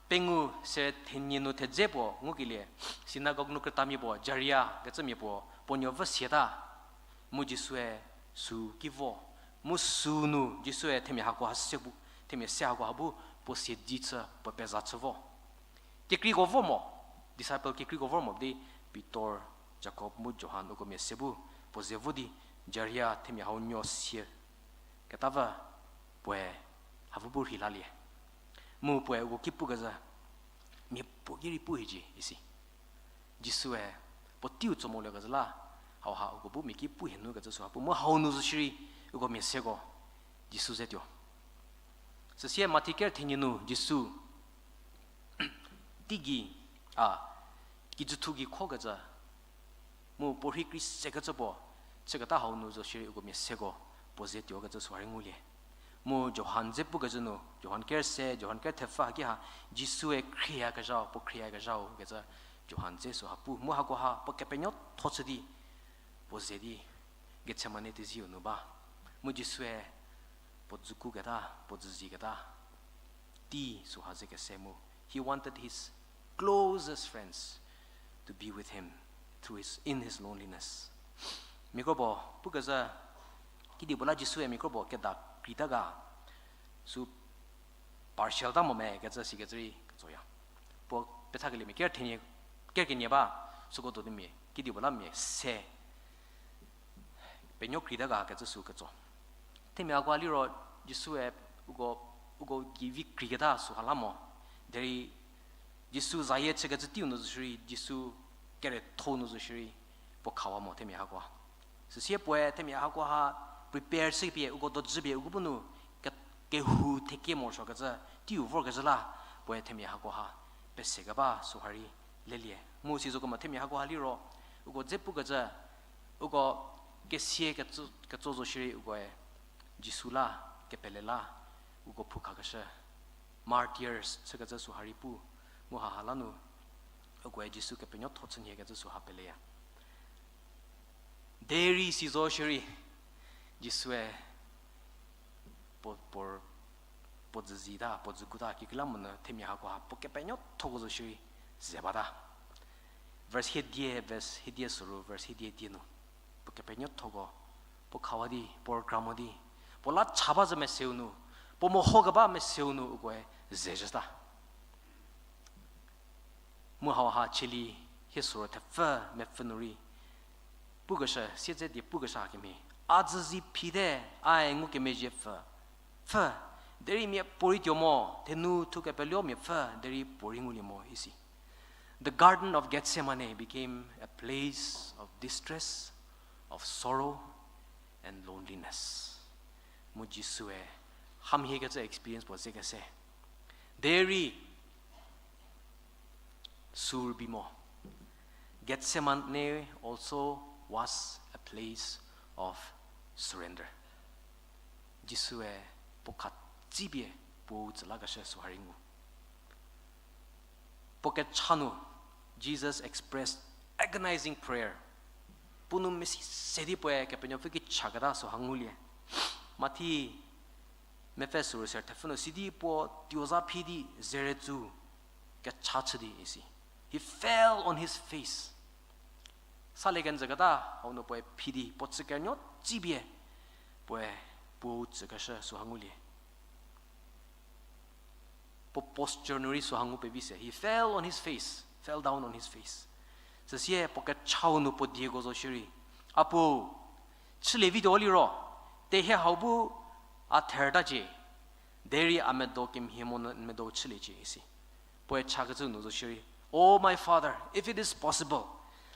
pengou sere thenie nu thedze puo ngukelie, synagogue nu krütamia puo, Jaria kecümia puo, puo nuo vü siata, mu Jisue süu ki vo, mu süu nu Jisue themia hakoha se bu, themia se hakoha bu puo siedzi chü, puo peza chü vo. Kekreiko vor mo, disciple kekreiko vor mo di Pitor, Jakob mu Johan uko mia se bu puo ze vo di Jaria themia hau nuo sie ketavü puoe havu bu rhei lalie. Mu puoe uko ki pukezhü, mia puo ki rei pu hiecie isi. Jisue puo teiu tso moliekezhü la, hauha uko bu mia ki pu hie nu kecü süha pu. Mu hau nu zo shierei uko mia seko Jisu zetuo. Süsie Mathi ker thenie nu Jisu teigei, a, kijüthu gei khokecü, mu puo rhei kri sekecü puo chüketa hau nu zo shierei uko mia seko puo zetuo kecü süha rei ngulie. Mu Johan dze pukecü nu, Johan ker se, Johan ker thepfü haki ha, Jisue khrieyakezhau, puo khrieyakezhau kecü Johan dze süha pu. Mu hakoha puo kepenuotho chü di puo ze di Gethsemane teziu nu ba. Mu Jisue puo dzükuketa, puo dzüziketa tei süha ze kese mu, he wanted his closest friends to be with him through his, in his loneliness. Mia kropuo pukezhü, kedipuo la Jisue mia kropuo keda kreita ga, sü partial ta mo me kecü sikecü rei ketsoya. Puo pethakelie mia ker thenie, ker kenie ba, süko do di mia kedipuo la mia se penuo kreita ga kecü sü ketso. Themia hakoha liro Jisue uko, uko gei vi kreiketa süha la mo. Derei Jisu zayie chükecü teiu nu zo shierei, Jisu keretho nu zo shierei, puo khawa mo themia hakoha. Süsie puoe themia hakoha prepare chüpie, uko dojüpie, uko bu nu ke-, kehou thekie morosuokecü teiu vorkezhü la, puoe themia hakoha pese keba süha rei lelie. Mu sizokemo themia hakoha liro, uko dze pukecü, uko kesia ketso, ketso zo shierei ukoe Jisu la, kepele la, uko phoukhakeshü, martyrs chükecü süha rei pu, mu haha la nu ukoe Jisu kepenuotho chü nhie kecü süha peleya. Derei si zo shierei, Jisue puo, puo, puo dzüzita, puo dzükuta, kekreilamonyü themia hakoha puo kepenuothoko zo shierei ze bata. Verse hiedie, verse hiedie soru, verse hiedie die nu, puo kepenuothoko, puo khawa di, puo rükra mo di, puo la cha ba zhü meseu nu, puo meho keba meseu nu ukoe ze zhüta. Mu hauha cheli hie soru thepfü mepfü nu rei pukeshü, siedze die pukeshü hakemhie, a dzüzi phite, ae ngukemezhie pfü, pfü, derei miapuorei tuo mo, thenu thu kepeluo mia pfü, derei puorei ngulie mo isi. The Garden of Gethsemane became a place of distress, of sorrow, and loneliness. Mu Jisue hamhiekecü experience puo zekese. Derei sü rübei mo, Gethsemane also was a place of surrender. Jisue puo khatsipie puou tsü lakeshü süha rei ngu. Puo kecha nu, Jesus expressed agonizing prayer. Puo nou mesi se di puoe Kepenuopfü ki chaketa süha ngulie. Mathi mepfü soru ser thepfü nu sidi puo tuo za phi di zeretsü kecha chü di isi. He fell on his face. Salie kenjüketa hau nu puoe phi di puo chü kenuo tsipie puoe puou tsükeshü süha ngulie. Puo posture nu rei süha ngu pevi se. He fell on his face, fell down on his face. Süsie puo kechau nu puo dieko zo shierei, a Puo, chülie vituo liro, tehie hau bu a thertacie, derei a medo kemhie monyü n medo chüliecie isi. Puoe chakecü nu zo shierei, Oh my Father, if it is possible,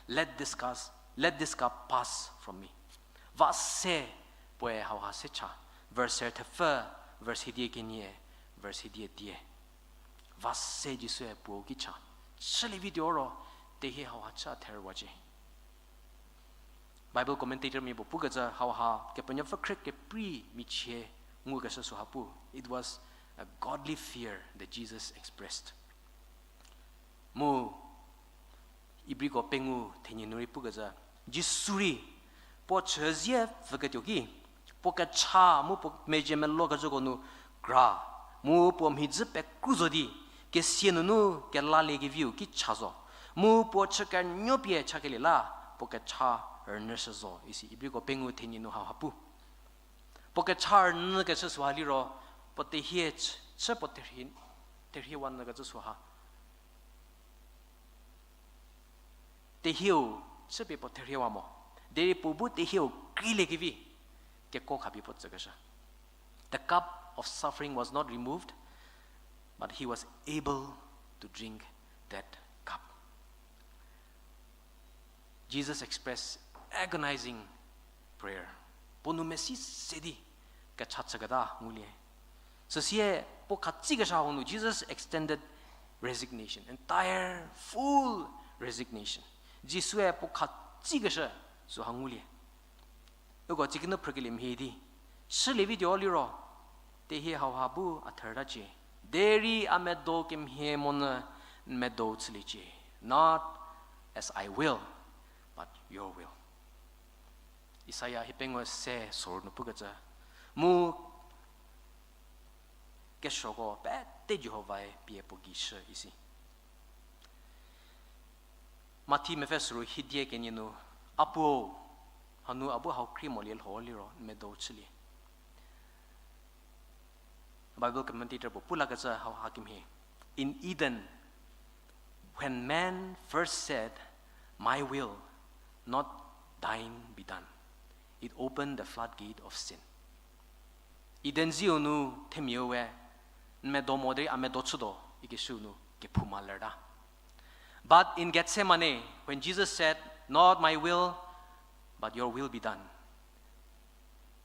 let this cup, let this cup pass from me. Va se, puoe hauha se cha. Verse ser thepfü, verse hiedie kenie, verse hiedie die. Va se Jisue puou ki cha. Chülie vituo ro, tehie hauha chü a therwacie. Bible commentator mia puo pukecü hauha Kepenuopfü khrü keprei michie ngukeshü süha pu. It was a godly fear that Jesus expressed. Mu Ibriko pengou thenie nu rei pukecü, Jisu rei puo chüzie pfüketuo ki, puo kecha mu puo mezhie melokecüko nu kra, mu puo mhidzü pekru zo di, kesia nunu kelalie keviu ki cha zo, mu puo chü kenuo pie chakelie la, puo kecha rünyüshü zo isi Ibriko pengou thenie nu hauha pu. Puo kecha rünyükeshü süha liro, puo tehie chü, chü puo therhie, therhiewa nyükecü süha. Tehieu chüpie puo therhiewa mo. Derei puo bu tehieu kriliekevi, keko khapie puo tsükeshü. The cup of suffering was not removed, but he was able to drink that cup. Jesus expressed agonizing prayer. Puo nou mesi se di kecha chüketa ngulie. Süsie puo khatsikeshü hau nu Jesus extended resignation, entire full resignation. Jisue puo khatsikeshü süha ngulie. Uko tsikinu phrükelie mhie di, shülie vi tuo liro, tehie hauha bu a thertacie. Derei a medo kemhie monyü n medo chüliecie. Not as I will, but your will. Isaia hiepengou se sorü nu pukecü. Mu kesuoko pete Jihovae pie puo gei shü isi. Mathi mepfü sorü hiedie kenie nu, a puo, hanu a bu hau krie molie lho liro n medo chülie. Bible commentator puo pu lakecü hau hakemhie. In Eden, when man first said, "My will, not thine be done," it opened the floodgate of sin. Eden ziu nu themiau we, n medo mo derei a medo chütuo ikeshü nu kephouma lerta. But in Gethsemane, when Jesus said, "Not my will, but your will be done,"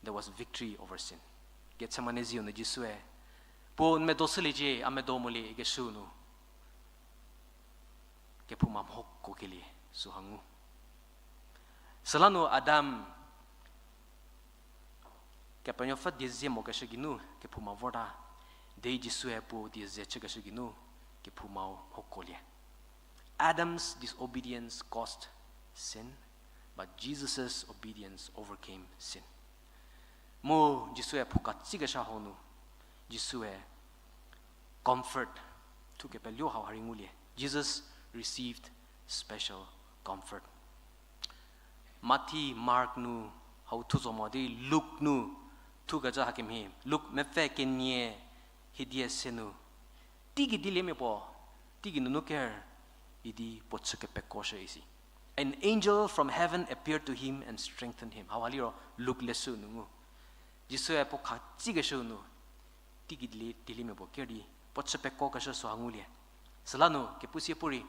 there was victory over sin. Gethsemane ziu nu Jisue, puo n medo chüliecie, a medo molie ikeshü nu kephouma mhokuokelie süha ngu. Süla nu Adam Kepenuopfü die ze mokeshü geinu kephouma vorta, derei Jisue puo die ze chükeshü geinu kephoumau mhokuolie. Adam's disobedience caused sin, but Jesus' obedience overcame sin. Mu Jisue puo khatsikeshü hau nu, Jisue comfort thu kepeluo hau ha rei ngulie. Jesus received special comfort. Mathi, Mark nu hau thu zo mo di Luk nu thukecü hakemhie. Luk mepfü kenie hiedie se nu, teigei dieliemia puo, teigei nunu ker idi puo chü kepekuoshü isi. An angel from heaven appeared to him and strengthened him. Hauha liro Luk leshü nu ngu. Jisue puo khatsikeshü nu, teigei dieliemia puo ker di puo chü pekuokeshü süha ngulie. Süla nu kepu sie pu rei,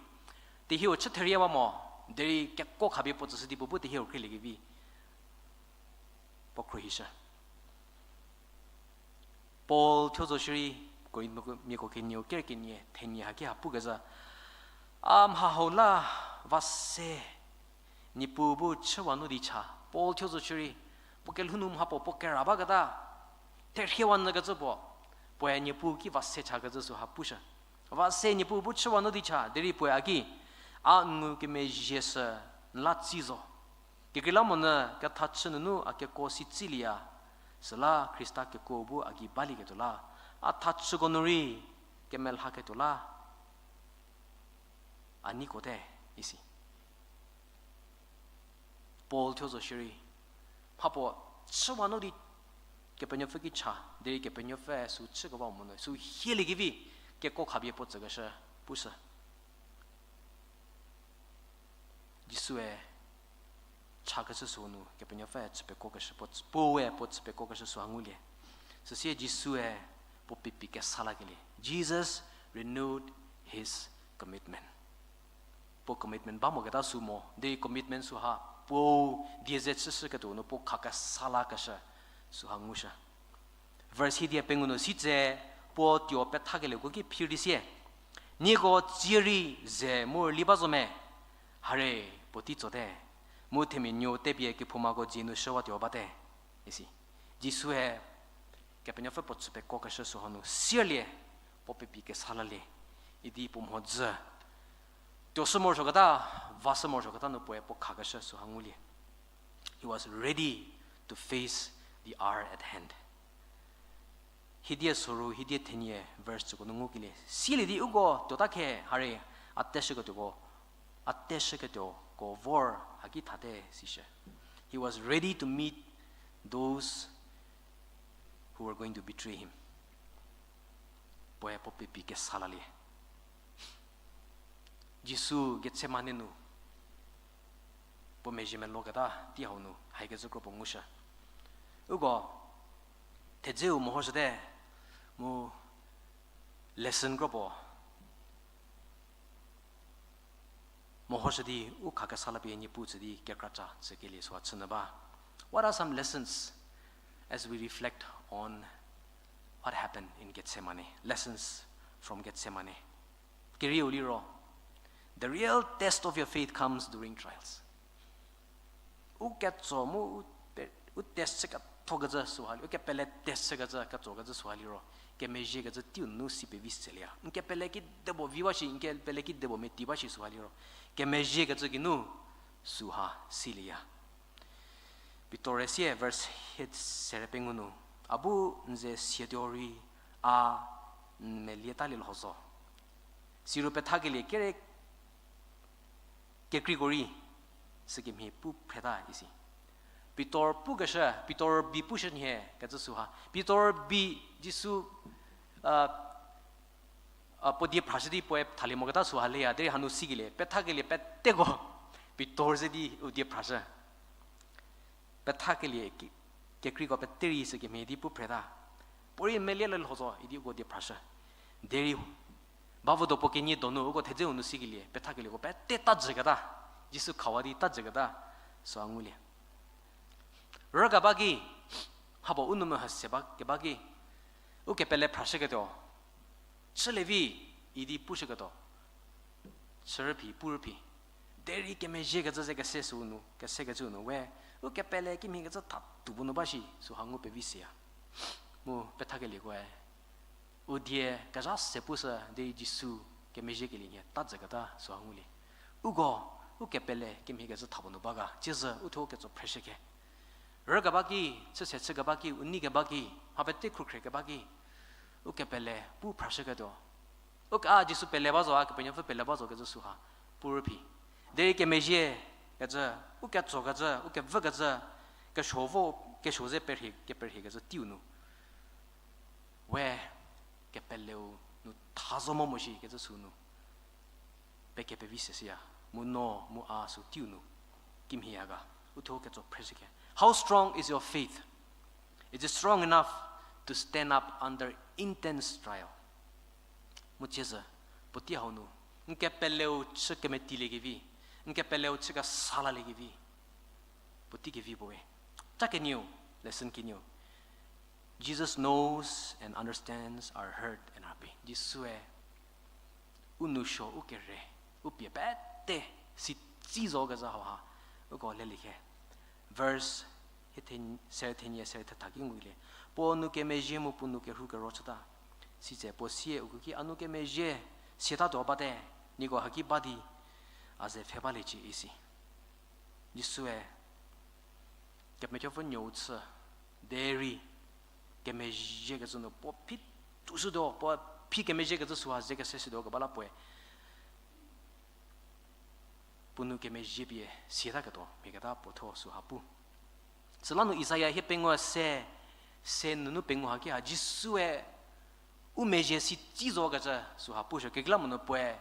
tehieu chü therie ba mo, derei keko khapie puo tsüshü di puo bu tehieu khrieliekevi puo khruohishü. Paul thuo zo shierei, Korinthmiako kenieu ker kenie thenie haki ha pukezhü, a mha hau la va se, Niepuu bu chüwa nu di cha. Paul thuo zo shierei, puo kelhou nu mhapuo puo kera baketa, therhiewa nyükecü puo, puoe Niepuu ki va se chakecü süha pushü. Va se Niepuu bu chüwa nu di cha, derei puoe a ki, a n ngukemezhie sü n la tsi zo. Kekreilamonyü kethachü nunu a kekuo si tsilieya, süla Khrista kekuo bu a gei balieketuo la, a thachüko nu rei kemelhaketuo la a neikote, isi. Paul thuo zo shierei, mhapuo chüwa nu di Kepenuopfü ki cha, derei Kepenuopfü sü chükewa monyü sü hieliekevi keko khapie puo tsükeshü pushü. Jisue chakeshü sünu Kepenuopfü chü pekuokeshü puo, puoe puo chü pekuokeshü süha ngulie. Süsie Jisue puo pepi kesa lakelie. Jesus renewed his commitment. Puo commitment ba moketa sü mo, derei commitment süha puo die ze chüshüketuo nu puo kha kesa lakeshü süha ngushü. Verse hiedie pengou nu sitse, puo tuo pethakelieko ki phir di sie, nieko tsie rei ze mu rüli ba zo me? Hare, puotei tsote, mu themia nuo tepie kephoumako dzie nu shüwatuo bate, isi. Jisue Kepenuopfü puo chü pekuokeshü süha nu sierlie, puo pepi kesa lalie, idi puo mhodzü tuoshü morosuoketa, vashü morosuoketa nu puoe puo khakeshü süha ngulie. He was ready to face the hour at hand. Hiedie soru, hiedie thenie verse tsüko nu ngukelie. Silie di uko tuota khe hare, a teshüketuoko, a teshüketuoko vor haki thate sishü. He was ready to meet those who were going to betray him. Puoe puo pepi kesa lalie. Jisu Gethsemane nu puo mezhie melou keta tei hau nu haikecü kro puo ngushü. Uko thedzeu mehoshüte, mu lesson kro puo mehoshü di u khakesa la pie Niepuu tsü di kekra ca tsükelie süha chünyü ba. What are some lessons as we reflect on what happened in Gethsemane? Lessons from Gethsemane. Kerieu liro, the real test of your faith comes during trials. U ketso mu u, u test chü kethokecü süha li, u kepele test chükecü ketsokecü süha liro, kemezhiekecü teiu nu si pevi selie ya. N kepele kidepuo vi ba shi, n kepele kidepuo meti ba shi süha liro, kemezhiekecü geinu süha silie ya. Pitor-e sie verse hie sere pengou nu, a bu n ze sietuo rei a n melie talie lho zo. Siro pethakelie kere kekreiko rei sükemhie pu phreta isi. Pitor pukeshü, Pitor bi pushü nhie kecü süha. Pitor bi Jisu, a, a, puo die phrashü di puoe thalie moketa süha leya, derei hanu sikelie, pethakelie peteko Pitor ze di u die phrashü. Pethakelie ke-, kekreiko pete rei sükemhie di pu phreta. Puorei melie le lho zo idi uko die phrashü. Derei bavo do puo kenie donu uko thedzeu nu sikelie, pethakelieko pete tajüketa, Jisu khawa di tajüketa süha ngulie. Rükeba ki, hako u nou mehü se ba keba ki, u kepele phrashüketuo chülie vi idi pushüketuo chürüphi, purüphi. Derei kemezhiekecü ze kese süu nu, kesekecü nu we, u kepele kimhiekecü thatuo bu nu ba shi süha ngu pevi seya. Mu pethakeliekoe u die kezha se pushü derei Jisu kemezhiekelie nhie tajüketa süha ngulie. Uko, u kepele kimhiekecü thatuo nu ba ga, tsiezhü uthuo ketso phreshükhe. Rükeba ki, chüse chükeba ki, u nei keba ki, mha pete khrukhre keba ki, u kepele pu phrashüketuo. U ka Jisu pele ba zo, a Kepenuopfü pele ba zo kecü süha purüphi. Derei kemezhie kecü, u ketsokecü, u kevükecü, kesuo vo, kesuo ze perhie, keperhiekecü teiu nu we kepeleu nu tha zo mo mo shi kecü süu nu pekepevi se shüya, mu no mu a süu teiu nu kimhie ya ga, uthuo ketso phreshükhe. How strong is your faith? Is it strong enough to stand up under intense trial? Mu tsiezhü, puotei hau nu, n kepeleu chü kemetilie kevi, n kepeleu chü kesa lalie kevi, puotei kevi puo we. Cha kenieu, lesson kenieu. Jesus knows and understands our hurt and our pain. Jisue u nousuo, u kere, u pie pete si tsi zo kezha hauha uko lelie khe. Verse hie the-, sere thenie, sere thetha ki ngulie. Puo nou kemezhie mu puo nou kerhu kero chüta. Sitse puo sie uko ki, a nou kemezhie siatatuo bate, nieko haki ba di a ze pfhe baliecie isi. Jisue Kepenuopfü nuou chü, derei kemezhiekecü nu puo phi tushütuo, puo phi kemezhiekecü süha ze kese shütuo keba la puoe puo nou kemezhie pie siataketuo mhieketa puo thuo süha pu. Süla nu Isaia hie pengou se, se nunu pengou haki ha Jisue u mezhie si tsi zokecü süha pushü, kekreilamonyü puoe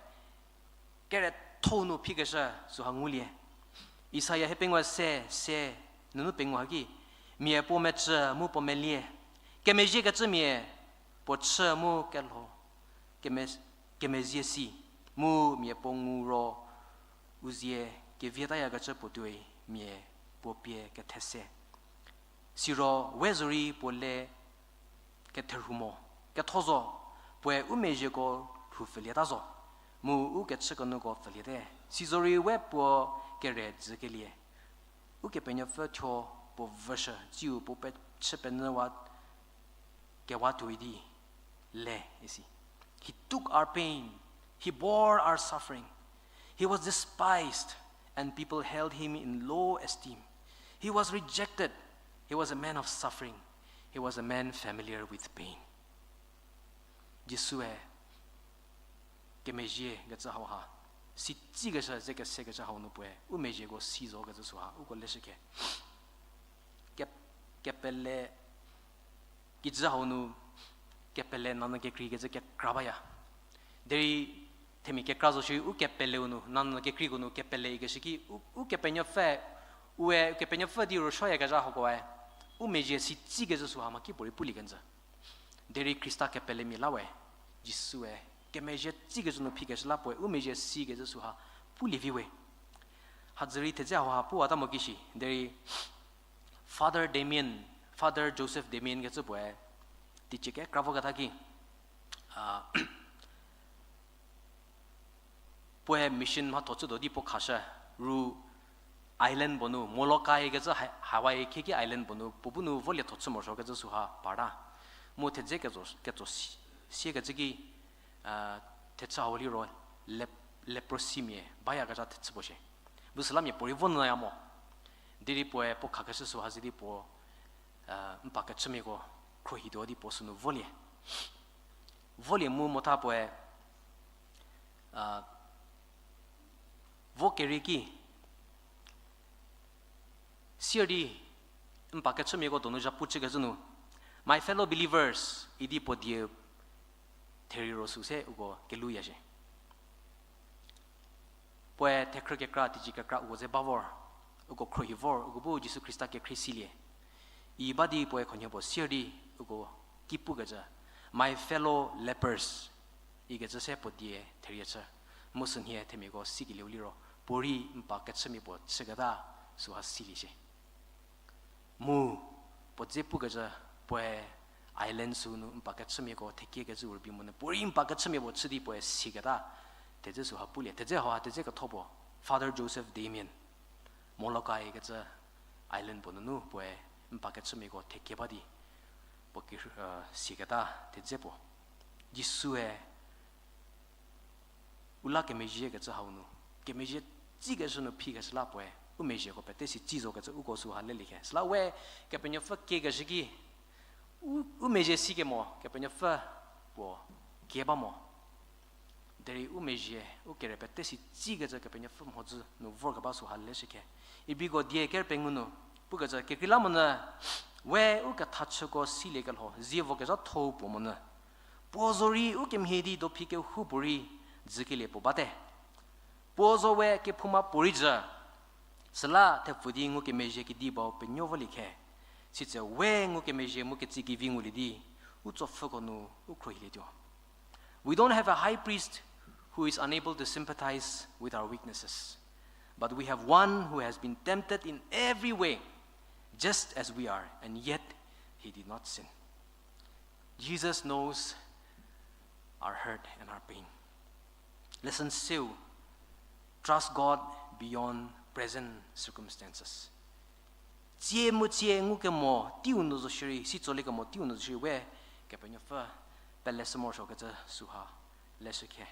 keretho nu phikeshü süha ngulie. Isaia hie pengou se, se nunu pengou haki, mia puo mecü mu puo melie, kemezhiekecümia puo chü mu kelho, keme-, kemezhie si, mu mia puo ngu ro u zie kevietayakecü puo tuoi mia puo pie kethese. Siro we zorei puo le ketherhu mo, ketho zo, puoe u mezhieko rhupfülieta zo, mu u kechükenuko pfüliete. Sizorei we puo kere dzükelie, Ukepenuopfü thuo puo vüshü, tsiu puo pechü penyüwa kewa tuoi di le isi. He took our pain. He bore our suffering. He was despised, and people held him in low esteem. He was rejected. He was a man of suffering. He was a man familiar with pain. Jisue kemezhie kecü hauha, si tsikeshü ze kesekecü hau nu puoe u mezhieko si zo kecü süha uko leshükhe. Ke-, kepele kijü hau nu kepele nanyü kekrei kecü kekra baya. Derei themia kekra zo shi u kepeleu nu, nanyü kekreiko nu kepele ikeshü ki u, Ukepenuopfü Ue Kepenuopfü di rüsuoyakezha hakoe, u mezhie si tsükecü süha mhakipuorei pulie kenjü. Derei Khrista kepelemia la we, Jisue, kemezhie tsükecü nu phikeshü la puoe, u mezhie sikecü süha pulie vi we. Hadzürei thedze hauha puwata mo kishi, derei Father Damien, Father Joseph Damien kecü puoe, teicie kekra voketa ki, a, puoe mission mhatho chütuo di puo khashü, ru island puo nu, Molokai kecü Ha-, Hawaii khieki island puo nu, puo bu nu volie tho chü morosuokecü süha parta. Mu thedze ketso, ketso si-, siekecü ki, a, thechü hau liro lep-, leprosy mia bayakezha thechü puo shie. Bu süla mia puorei vo nyüya mo. Derei puoe puo khakeshü süha zie di puo, a, mpa kechümiako khruohituo di puo sünu volie. Volie mu mota puoe, a, vo kerieki, sier di mpa kechümiako donu zhapu chükecü nu, My fellow believers, idi puo die therie ro sü se uko kelouya shie. Puoe thekhrü kekra, teicie kekra uko ze ba vor, uko khruohi vor, uko bu Jisu Khrista kekhrie silie. I ba di puoe khonhie puo sier di uko ki pukecü, My fellow lepers, ikecü se puo die therie chü. Mu sünhie themiako sikelieu liro, puorei mpa kechümia puo chüketa süha silie shie. Mu puo dze pukecü, puoe island süu nu mpa kechümiako thekiekecü rübei monyü, puorei mpa kechümia puo chü di puoe siketa, thedze süha pulie, thedze hauha thedze ketho puo, Father Joseph Damien, Molokai kecü island puo nunu puoe mpa kechümiako thekie ba di, puo ki, e, siketa thedze puo. Jisue u la kemezhie kecü hau nu, kemezhie tsükeshü nu phikeshü la puoe, u mezhieko pete si tsü zokecü uko süha lelie khe. Süla we Kepenuopfü kiekeshü ki, u, u mezhie sikemo, Kepenuopfü puo kie ba mo. Derei u mezhie, u kere pete si tsükecü Kepenuopfü mhodzü nu vorkeba süha leshü khe. Ibriko die ker pengou nu, pukecü kekreilamonyü, we u kethachüko siliekelho, zievo kezhatho-u puo monyü. Puo zorei u kemhie di dophi kehoupuorei dzükelie puo bate. Puo zo we kephouma puorei jü. Süla thepfü di ngukemezhie kediba-u penuo volie khe. Sitse we ngukemezhie mu ketsekevi ngulie di, u tsopfhüko nu u khruohilietuo. We don't have a high priest who is unable to sympathize with our weaknesses, but we have one who has been tempted in every way, just as we are, and yet he did not sin. Jesus knows our hurt and our pain. Lesson seu, trust God beyond present circumstances. Tsie mu tsie ngukemo teiu nu zo shierei, si tsoliekemo teiu nu zo shierei we Kepenuopfü peleshü morosuokecü süha leshü khe.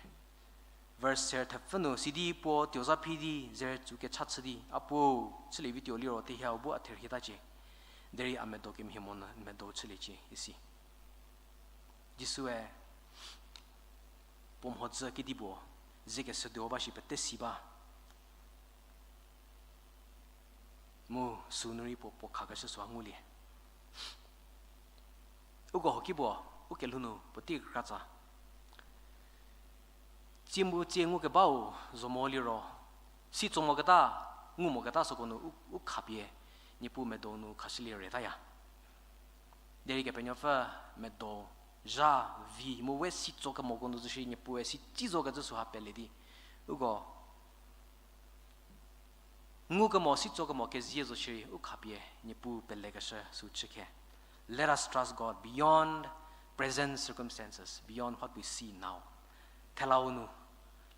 Verse ser thepfü nu, sidi puo tuo za phi di, zer tsu kecha chü di, A puo, chülievi tuo liro, thehau bu a therhietacie. Derei a medo kemhie monyü n medo chüliecie, isi. Jisue puo mhodzü kedipuo ze kesütuo ba shi pete si ba. Mu sünu rei puo, puo khakeshü süha ngulie. Uko hoki puo, u kelhou nu puotei kekratsa. Tsie mu tsie ngukebau zo mo liro, si tso moketa, ngu moketa süko nu u, u khapie, Niepuu medo nu khashülie retaya. Derei Kepenuopfü medo zha vi mu we si tso kemoko nu zo shierei Niepuue si tsü zokecü süha pele di. Uko ngukemo si tso kemo kezie zo shierei u khapie Niepuu pelekeshü sü chükhe. Let us trust God beyond present circumstances, beyond what we see now. Thelau nu,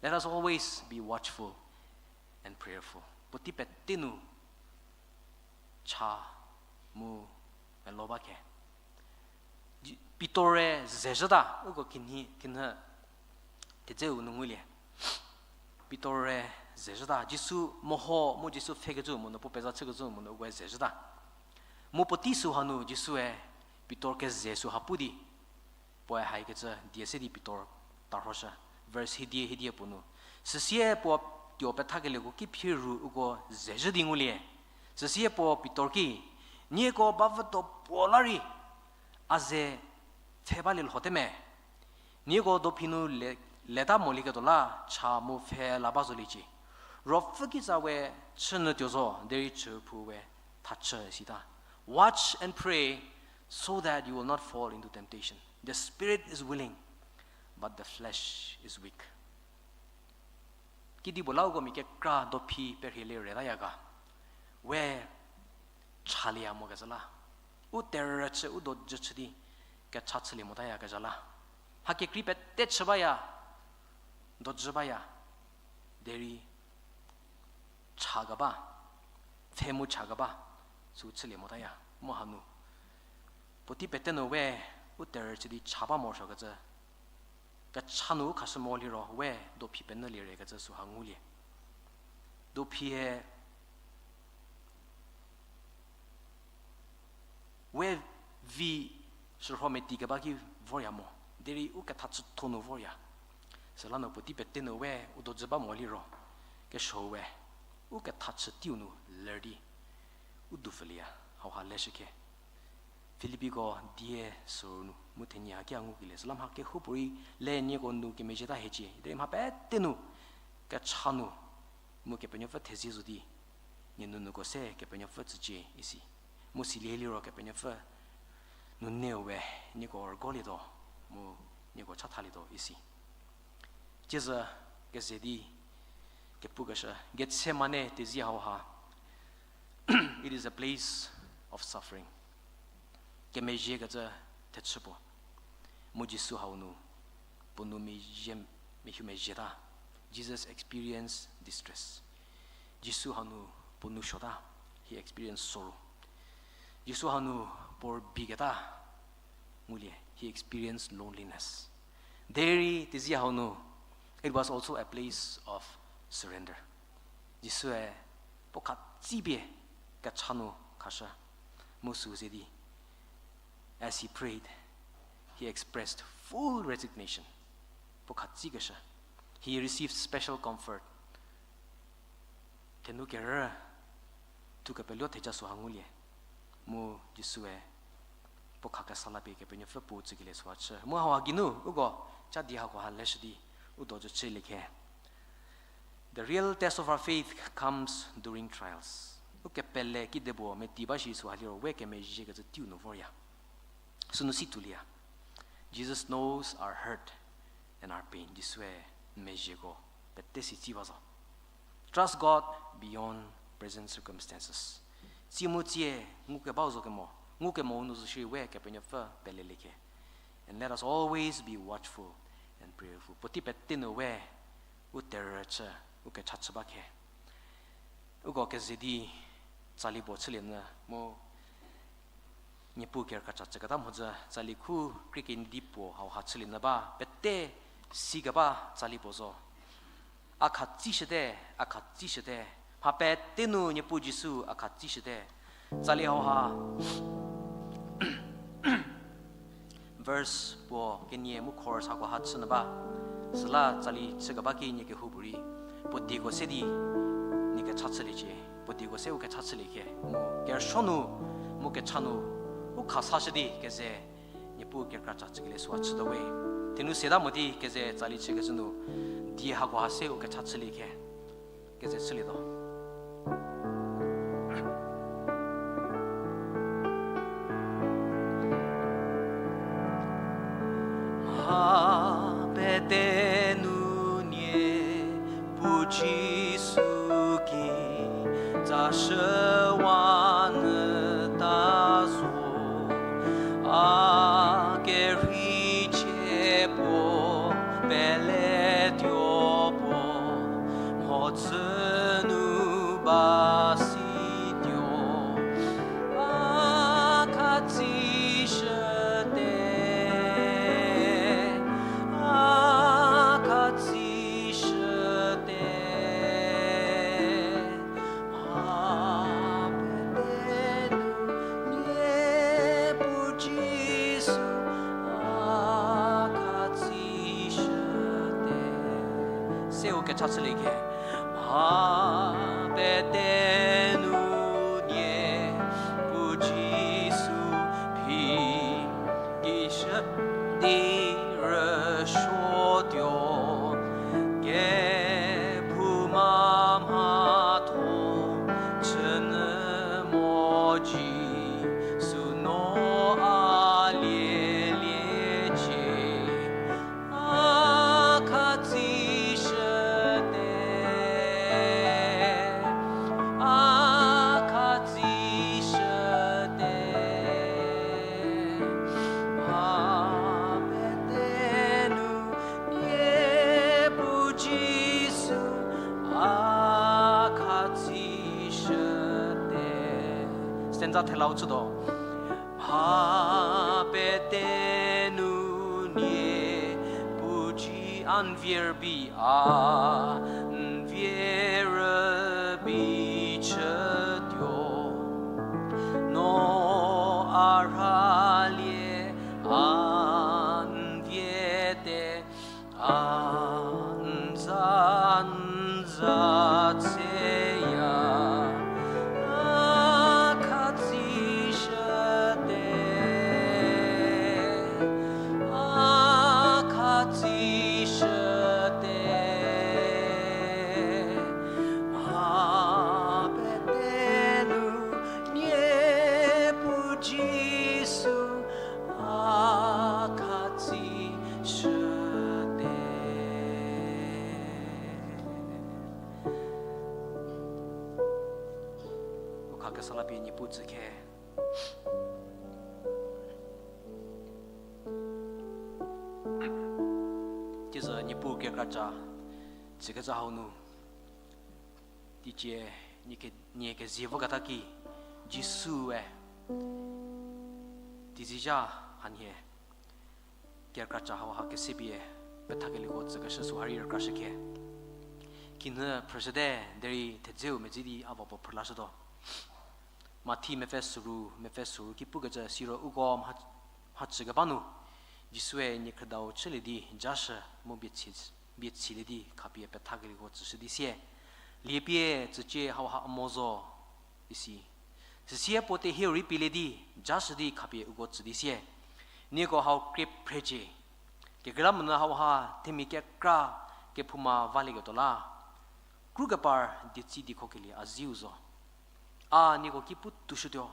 let us always be watchful and prayerful. Puotei pete nu cha mu melo ba khe. Ji-, Pitor-e zezhüta, uko kinhi, kinhü, thedzeu nu ngulie. Pitor-e zezhüta, Jisu meho mu Jisu pfhekecü monyü, puo peza chükecü monyü, ukoe zezhüta. Mu puotei süha nu Jisue Pitor keze süha pu di, puoe haikecü die se di Pitor tarhoshü. Verse hiedie, hiedie puo nu. Süsie puo tuo pethakelieko ki phie ru uko zezhü di ngulie. Süsie puo Pitor ki, Nieko bavüdo puo la rei, a ze pfhe balie lhote me? Nieko dophi nu le, leta molieketuo la cha mu pfhe la ba zoliecie. Ruopfü kitsa we chünyü tuo zo, derei chüphou we thachü sita. Watch and pray so that you will not fall into temptation. The spirit is willing, but the flesh is weak. Kedipuo la uko mia kekra dophi perhielie reta ya ga. We chalieya mo kezha la. U terüchü, u dojü chü di kecha chülie mota ya kezha la. Ha kekrei pete chü baya, dojü baya, derei cha keba, pfhe mu cha keba, sü chülie mota ya, mu hanu. Puotei pete nu we, u terüchü di cha ba morosuokecü, kecha nu u khashü mo liro, we dophi penyülie re kecü süha ngulie. Dophi he, we vi shürho meti keba ki vorya mo, derei u ketha chütho nu vorya. Süla nu puotei pete nu we u dojü ba mo liro, kesuo we, u ketha chü teiu nu ler di, u dupfülieya, hauha leshükhe. Filipiko die süu nu mu thenie haki a ngukelie, süla mha kehoupuorei le nieko nu kemezhieta hiecie, derei mha pete nu, kecha nu, mu Kepenuopfü thezie zo di, nie nunuko se Kepenuopfü tsücie isi. Mu silie liro Kepenuopfü nuneu we nieko rügolietuo, mu nieko chathalietuo isi. Ciezü keze di kepukeshü, Gethsemane tezie hauha, it is a place of suffering. Kemezhiekecü thechü puo. Mu Jisu hau nu, puo nou mezhie, mehu mezhieta. Jesus experienced distress. Jisu hanu puo nou suota, he experienced sorrow. Jisu hanu puo rübeiketa ngulie, he experienced loneliness. Derei tezie hau nu, it was also a place of surrender. Jisue puo khatsipie kecha nu khashü, mu sü ze di, as he prayed, he expressed full resignation. Puo khatsikeshü, he received special comfort. Thenu kerü, thu kepeluo theja süha ngulie. Mu Jisue puo khakesa la pie Kepenuopfü puo tsükelie süha chü. Mu hauha geinu uko cha die hakoha leshü di, u dojü chülie khe. The real test of our faith comes during trials. Ukepele kidepuo meti ba shi süha liro we kemezhiekecü teiu nu vorya. Sünu si tuolieya. Jesus knows our hurt and our pain. Jisue n mezhieko pete si tsi ba zo. Trust God beyond present circumstances. Tsie mu tsie ngukebau zo kemo, ngukemou nu zo shierei we Kepenuopfü pelelie khe. And let us always be watchful and prayerful. Puotei pete nu we u terüchü, u kecha chü ba khe. Uko keze di tsali puo chülie nyü mu Niepuu kerükracha chüketa mhodzü tsali khu krie kenie di puo hauha chülie nyü ba, pete sikeba tsali puo zo. A khatsishüte, a khatsishüte. Mha pete nu Niepuu Jisu a khatsishüte. Tsali hauha verse puo kenie mu chorus hakoha chü nyü ba. Süla tsali chükeba ki nie kehoupuorei puo dieko se di nie kecha chüliecie. Puo dieko se u kecha chülie khe mu kerüsuo nu mu kecha nu u khasashü di keze Niepuu kerükracha chükelie süha chütuo we. Thenu seta mo di keze tsali chükecü nu die hakoha se u kecha chülie khe. Keze chülietuo. Mha pete nu Niepuu Jisu ki tsashüwa nyü ta zo, a kerhei chie puo peletuo puo, mhodzü nu ba situo, a khatsishüte, a khatsishüte. Mha pete nu Niepuu Jisu a khatsishüte. Se u kecha chülie khe. Mha pete nu Niepuu Jisu phi kishü di rüsuotuo, kephouma mha Za thelau chütuo. Mha pete nu nie puo ji a n vie rübei a n vie rübei chütuo. No a rhalie a n vie te, a n za n za tseya, a khatsishüte, a khatsishüte. Mha pete nu nie puo Jisu a khatsishüte. U khakesa la pie Niepuu tsükhe. Tiesü Niepuu kekra ca, tsükecü hau nu teicie nie ke, nie kezie voketa ki, Jisue teizizha hanhie kekra ca hauha kesepie pethakelieko tsükeshü süha rei rükrashükhe. Kinhü phrüshüte derei thedzeu medzi di a va puo phrülashütuo. Mathi mepfü süru, mepfü süru ki pukecü siro uko mha, mhachükeba nu Jisue niekhrüdau chülie di jashü mu bie tsi, bie tsilie di khapie pethakelieko tsüshü di sie, liepie tsücie hauha mo zo, isi. Süsie puo tehieu rei pielie di jashü di khapie uko tsü di sie, nieko hau krie phrecie. Kekreilamonyü hauha themia kekra kephouma valieketuo la, krukepar dietsi diekhokelie a ziu zo. A nieko ki pu toushütuo.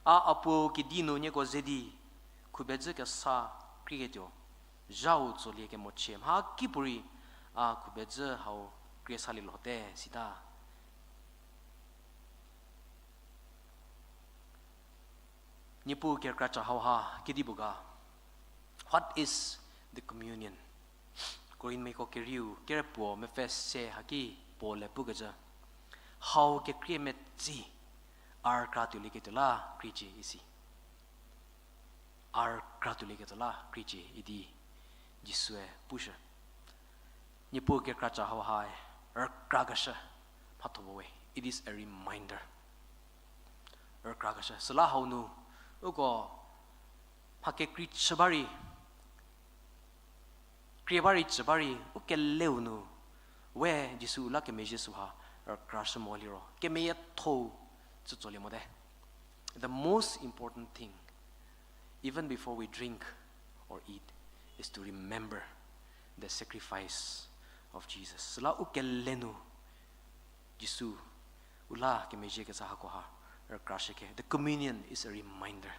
A a puo kedi nu nieko ze di khubedzü kesa krieketuo, zhau tsolie kemochie mhakipuorei a khubedzü hau krie salie lhote, sita. Niepuu kekra ca hauha kedipuo ga? What is the communion? Korinthmiako kerieu kerepuo mepfü se haki Paul-e pukecü, hau kekrie metsi a rükra tuolieketuo la kriecie isi. A rükra tuolieketuo la kriecie idi Jisue pushü. Niepuu kekra ca hauhae rükrakeshü mhatho puo we. It is a reminder. Rükrakeshü. Süla hau nu uko mha kekrei chü ba rei, krie ba rei, chü ba rei, u keleu nu we Jisu u la kemezhie süha rükrashü mo liro kemeyiethou tsütsolie mote. The most important thing, even before we drink or eat, is to remember the sacrifice of Jesus. Süla u kele nu Jisu u la kemezhie kesa hakoha rükrashükhe. The communion is a reminder.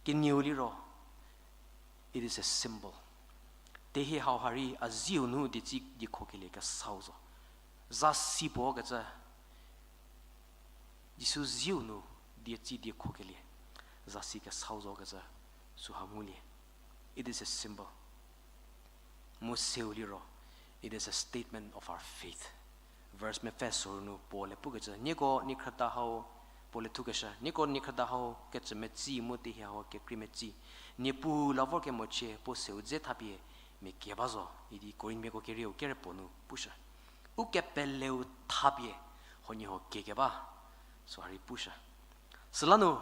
Kenieu liro, it is a symbol. Tehie hauha rei a zieu nu dietsi diekhokelie kesau zo. Zasi puo kecü, Jisu zieu nu dietsi diekhokelie zasi kesau zo kecü süha ngulie. It is a symbol. Mu seu liro, it is a statement of our faith. Verse mepfü süru nu Paul-e pukecü, nieko niekhrüda hau, Paul-e thukeshü, nieko niekhrüda hau kecü metsi mu tehie hau kekrei metsi, Niepuu la vor kemochie puo seu dze thapie mia kie ba zo idi Korinthmiako kerieu kerepuo nu pushü. U kepeleu thapie huoniehuo kie keba süha rei pushü. Süla nu,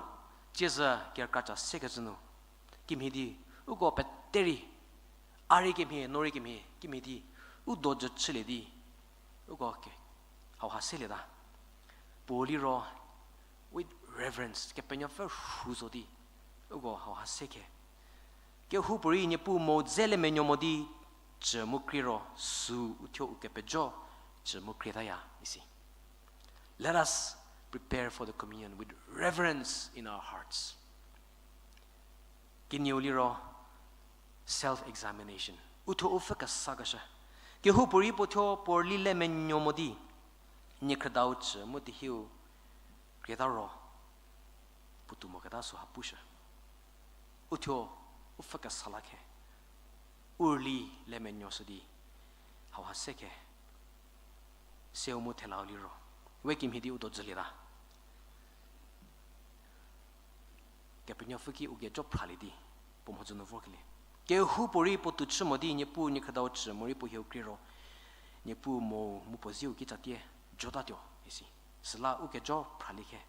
tiesü kekra ca sekecü nu, kimhie di, uko pete rei, a rei kemhie, no rei kemhie, kimhie di, u do jü chülie di, uko ke, hauha selieta. Puo liro, with reverence, Kepenuopfü rhu zo di, uko hauha sekhe. Kehoupuorei Niepuu mo dze le menuo mo di, cü mu krie ro, süu uthuo u kepejo, cü mu krietaya, isi. Let us prepare for the communion with reverence in our hearts. Kenieu liro self-examination. Uthuo u pfhü kesakeshü. Kehoupuorei puo thuo puo rüli le menuo mo di, niekhrüdau cü mu tehieu krieta ro, puotou moketa süha pushü. Uthuo u pfhü kesa la khe, u rüli le menuoshü di, hauha se khe, seu mu thelau liro, we kimhie di u do jülieta. Kepenuopfü ki u kejo phralie di, puo mhodzü nu vorkelie. Kehoupuorei puo tou chü mo di, Niepuu niekhrüdau chü morei puo hieu krie ro, Niepuu mo mu puo zieu kitsatie jotatuo isi. Süla u kejo phralie khe.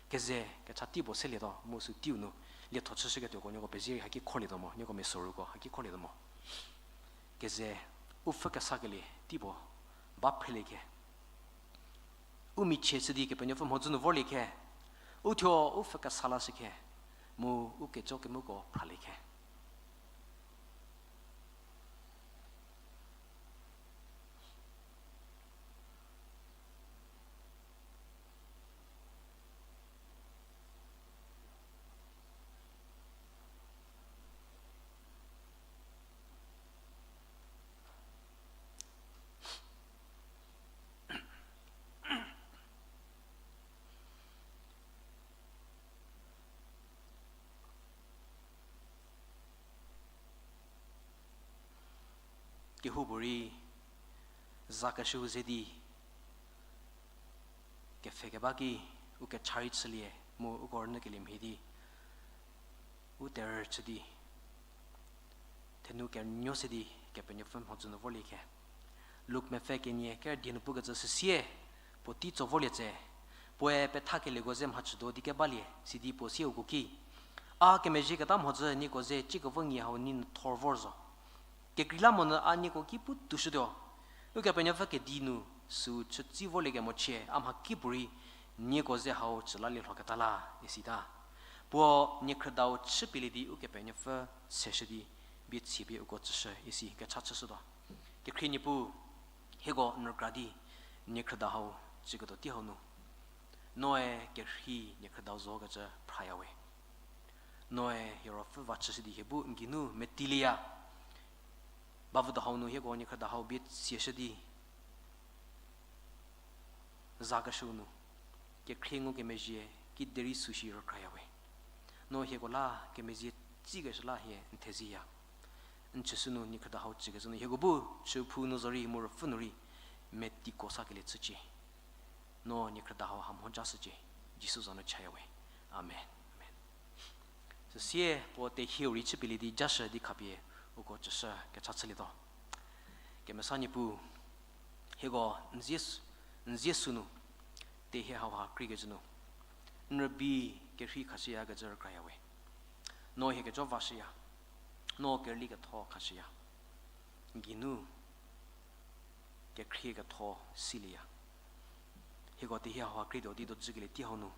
Keze kecha tei puo selietuo, mu sü teiu nu lietho chüshüketuoko nieko pezie rei haki khorlietuo mo, nieko mesoruko haki khorlietuo mo. Keze u pfhü kesakelie tei puo ba phrelie khe. U michie chü di Kepenuopfü mhodzü nu vorlie khe. U thuo u pfhü kesa lashü khe. Mu u kejo kemoko phralie khe. Kehoupuorei zakeshüu ze di kepfhe keba ki u kecha rei chülie mu uko rünyükelie mhie di u terhü chü di thenu kenuo se di Kepenuopfü mhodzü nu vorlie khe. Luk mepfü kenie ker die nu pukecü süsie, puotei tso vorlie tse, puoe pethakelieko ze mhachütuo di kebalie sidi puo sie uko ki, a kemezhieketa mhodzü nieko ze ciekevo ngie hau nei nu thor vor zo. Kekreilamonyü a nieko ki pu toushütuo. Ukepenuopfü kedi nu süu chütsi vorliekemo chie a mhakipuorei nieko ze hau chü lalie lhoketa la, isita. Puo niekhrüdau chüpielie di Ukepenuopfü seshü di bie tsie pie uko tsüshü isi kecha chüshütuo. Kekhrie Niepuu, hieko n rükra di niekhrüdau hau chüketuo tei hau nu noe kerhei niekhrüdau zokecü phraya we. Noe hie ruopfü va chüshü di hie bu n geinu metilieya. Bavüdo hau nu hieko niekhrüdau hau bie tsieshü di zakeshüu nu kekhrie ngukemezhie kiderei süshi rükraya we. No hieko la kemezhie tsikeshü la hie n thezieya. N chüshü nu niekhrüdau hau chükecü nu hieko bu chüphou nu zorei mu ruopfü nu rei metiko sakelie chücie. No niekhrüdau hau ha mhojashücie. Jisu za nu chaya we. Amen. Amen. Süsie puo tehieu rei chüpielie di jashü di khapie uko chüshü kecha chülietuo. Kemesa Niepuu, hieko n zie s-, n zie sü nu, tehie hauha kreikecü nu, n rübei kerhei khashüyakecü rükraya we. No hie kejo vashüya, no kerüli ketho khashüya. N geinu kekhrie ketho silieya. Hieko tehie hauha kreituo di dojükelie tei hau nu,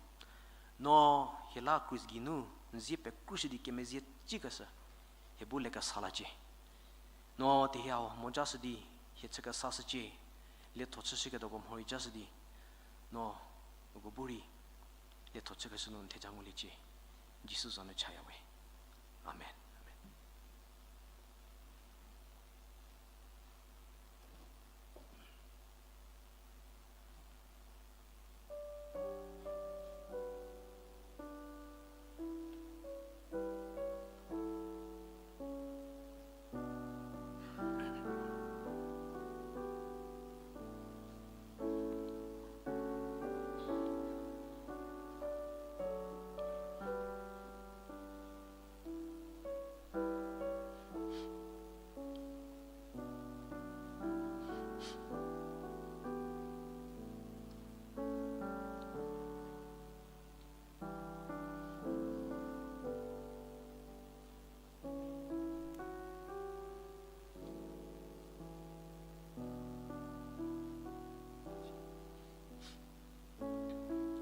no hie la krus geinu n zie pekrushü di kemezhie tsikeshü hie bu lekesa lacie. No tehie hau mojashü di hie chükesashücie, lietho chüshüketuoko mhorei jashü di, no uko bu rei lietho chükeshü nu n theja nguliecie. Jisu za nu chaya we. Amen. Amen.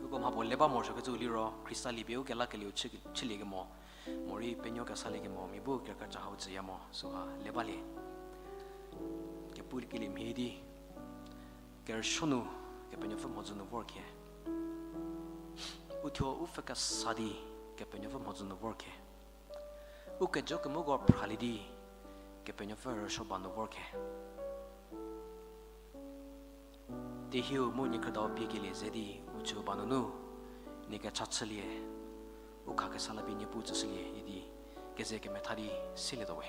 Uko mhapuo le ba morosuokecü liro, Khrista liepie ukelakelieu chü-, chüliekemo, morei penuo kesaliekemo mia bu kerükecha hau tsüya mo, süha le balie. Kepukelie mhie di, kerüsuo nu Kepenuopfü mhodzü nu vor khe. Uthuo u pfhü kesa di Kepenuopfü mhodzü nu vor khe. U kejo kemoko phralie di Kepenuopfü rüsuo ba nu vor khe. Tehieu mu niekhrüdau piekelie ze di u chü ba nunu, nie kecha chülie, u khakesa la pie Niepuu tsüshülie idi keze kemetha di silietuo we.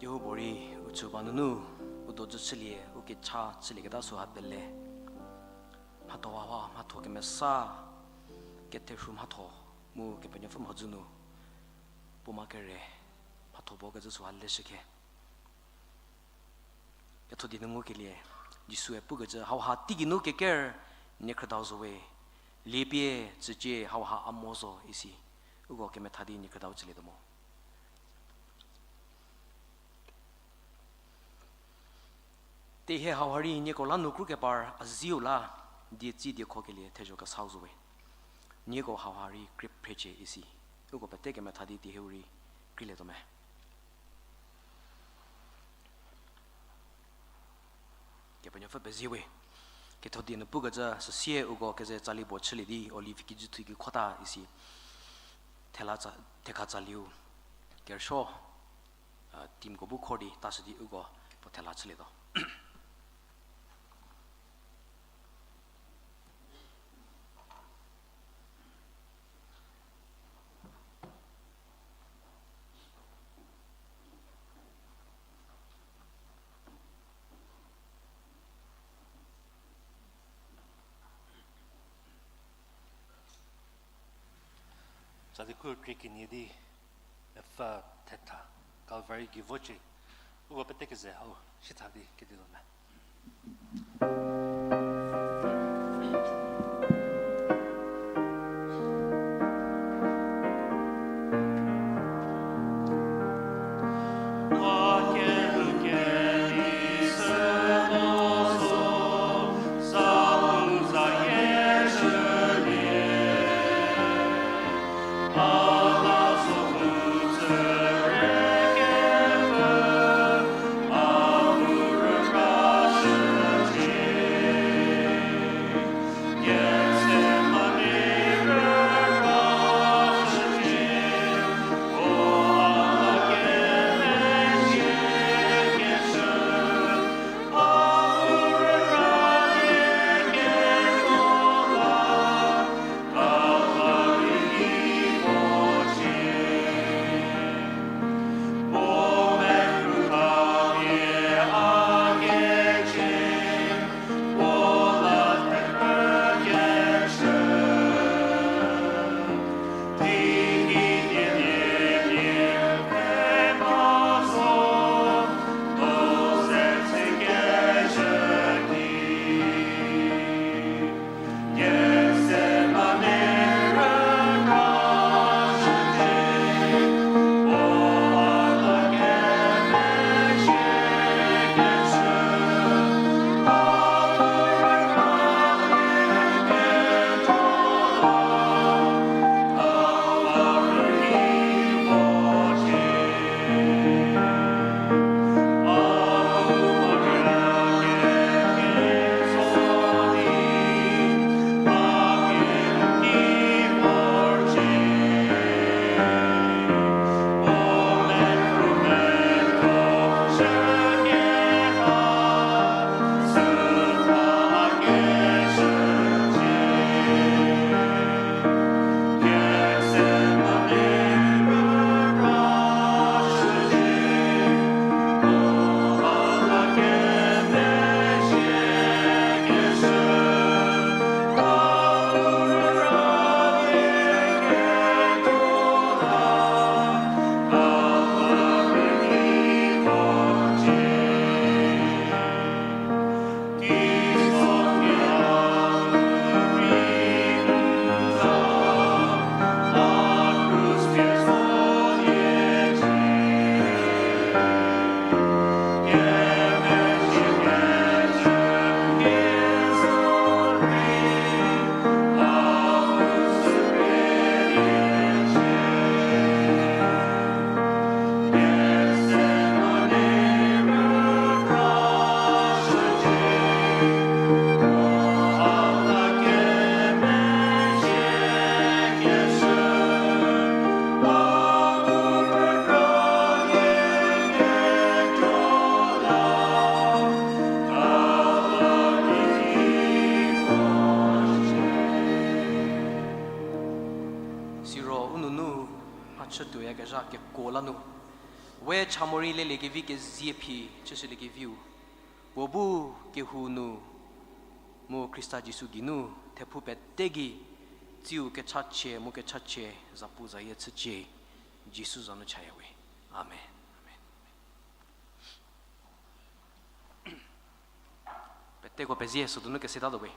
Jihova rei u chü ba nunu, u dojü chülie, u kecha chülieketa süha pele. Mhatho haha, mhatho kemesa, ketherhu mhatho, mu Kepenuopfü mhodzü nu, puoma kere, mhatho bo kecü süha leshükhe. Ketho die nu ngukelie, Jisue pukecü hauha teigei nu keker niekhrüdau zo we, liepie tsücie hauha a mo zo isi, uko kemetha di niekhrüdau chülietuo mo. Tehie hauha rei nieko la nu krukepar a ziu la, dietsi diekhokelie thezho kesau zo we. Nieko hauha rei krie phrecie isi. Uko pete kemetha di dieu rei krielietuo me. Kepenuopfü pezie we. Ketho die nu pukecü süsie uko keze tsali puo chülie di Olive kijüthou ki khota isi. Thela tsa, thekha tsaliu. Kerüsuo, a, teamko bu khor di tashü di uko puo thela chülietuo. Tsali khu krie kenie di, mepfü thetha, Calvary gei vocie, uko pete keze hau shitha di kedilo me. Siro u nunu mhachütuoyakezha kekuo la nu, We cha morei leliekevi kezie phi chüshüliekeviu, puo bu kehou nu mu Khrista Jisu geinu thephu pete gei tsiu kechachie mu kechachie zapuzayie chücie, Jisu za nu chaya we. Amen. Amen. Peteko pezie südonu kesetatuo we.